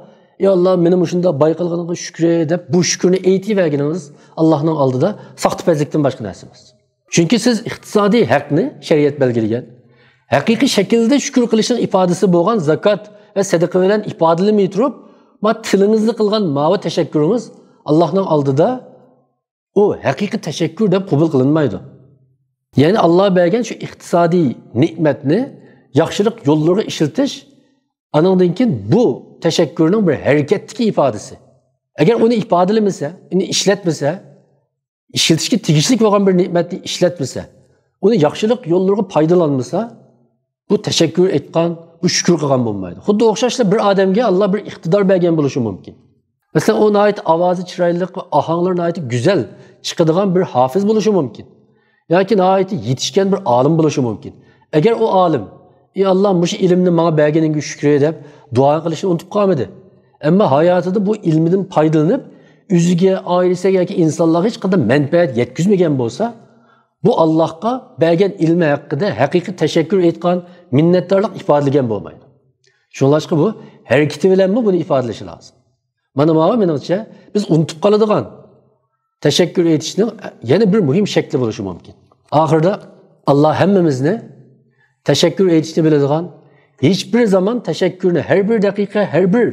«ئى ئاللا، مېنى مۇشۇنداق باي قىلغىنىڭغا شۈكرى» دەپ، بۇ شۈكرىنى ئېيتىۋەرگىنىڭىز ئاللانىڭ ئالدىدا ساختىپەزلىكتىن باشقا نەرسە ئەمەس. چۈنكى سىز ئىقتىسادىي ھەقنى شەرىئەت بەلگىلىگەن، ھەقىقىي شەكىلدە شۈكۈر قىلىشنىڭ ئىپادىسى بولغان زاكات ۋە سەدىقە بىلەن ئىپادىلىمەي تۇرۇپ، ما تىلىڭىزدا قىلغان ماۋۇ تەشەككۈرىڭىز ئاللانىڭ ئالدىدا ئۇ ھەقىقىي تەشەككۈر دەپ قوبۇل قىلىنمايدۇ. يەنى ئاللا بەرگەن شۇ ئىقتىسادىي نېمەتنى ياخشىلىق يوللىرىغا ئىشلىتىش، ئانىڭدىن كېيىن بۇ تەشەككۈرنىڭ بىر ھەرىكەتتىكى ئىپادىسى. ئەگەر ئۇنى ئىپادىلىمىسە، ئۇنى ئىشلەتمىسە، ئىشلىتىشكە تېگىشلىك بولغان بىر نېمەتنى ئىشلەتمىسە، ئۇنى ياخشىلىق يوللىرىغا پايدىلانمىسا، بۇ تەشەككۈر ئېيتقان، بۇ شۈكۈر قىلغان بولمايدۇ. خۇددى ئوخشاشلا بىر ئادەمگە ئاللا بىر ئىقتىدار بەرگەن بولۇشى مۇمكىن. مەسىلەن، ئۇ ناھايىتى ئاۋازى چىرايلىق ۋە ئاھاڭلىرى ناھايىتى گۈزەل چىقىدىغان بىر ھافىز بولۇشى مۇمكىن. ياكى ناھايىتى يېتىشكەن بىر ئالىم بولۇشى مۇمكىن. ئەگەر ئۇ ئالىم، «ئى ئاللا، مۇشۇ ئىلىمنى ماڭا بەرگىنىڭگە شۈكرى» دەپ دۇئا قىلىشنى ئۇنتۇپ قالمىدى. ئەمما ھاياتىدا بۇ ئىلمىدىن پايدىلىنىپ، ئۆزىگە، ئائىلىسىگە ياكى ئىنسانلارغا ھېچقانداق مەنپەئەت يەتكۈزمىگەن بولسا، بۇ ئاللاھقا بەرگەن ئىلمى ھەققىدە ھەقىقىي تەشەككۈر ئېيتقان، مىننەتدارلىق ئىپادىلىگەن بولمايدۇ. شۇڭلاشقا بۇ ھەرىكىتى بىلەنمۇ بۇنى ئىپادىلىشى لازىم. مانا ماۋۇ مېنىڭچە بىز ئۇنتۇپ قالىدىغان تەشەككۈر ئېيتىشنىڭ يەنە بىر مۇھىم شەكلى بولۇشى مۇمكىن. ئاخىرىدا ئاللا ھەممىمىزنى تەشەككۈر ئېيتىشنى بىلىدىغان، ھېچبىر زامان تەشەككۈرنى ھەر بىر دەقىقە، ھەر بىر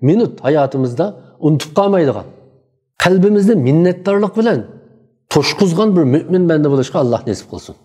مىنۇت ھاياتىمىزدا ئۇنتۇپ قالمايدىغان، قەلبىمىزنى مىننەتدارلىق بىلەن توشقۇزغان بىر مۆمىن بەندە بولۇشقا ئاللا نېسىپ قىلسۇن.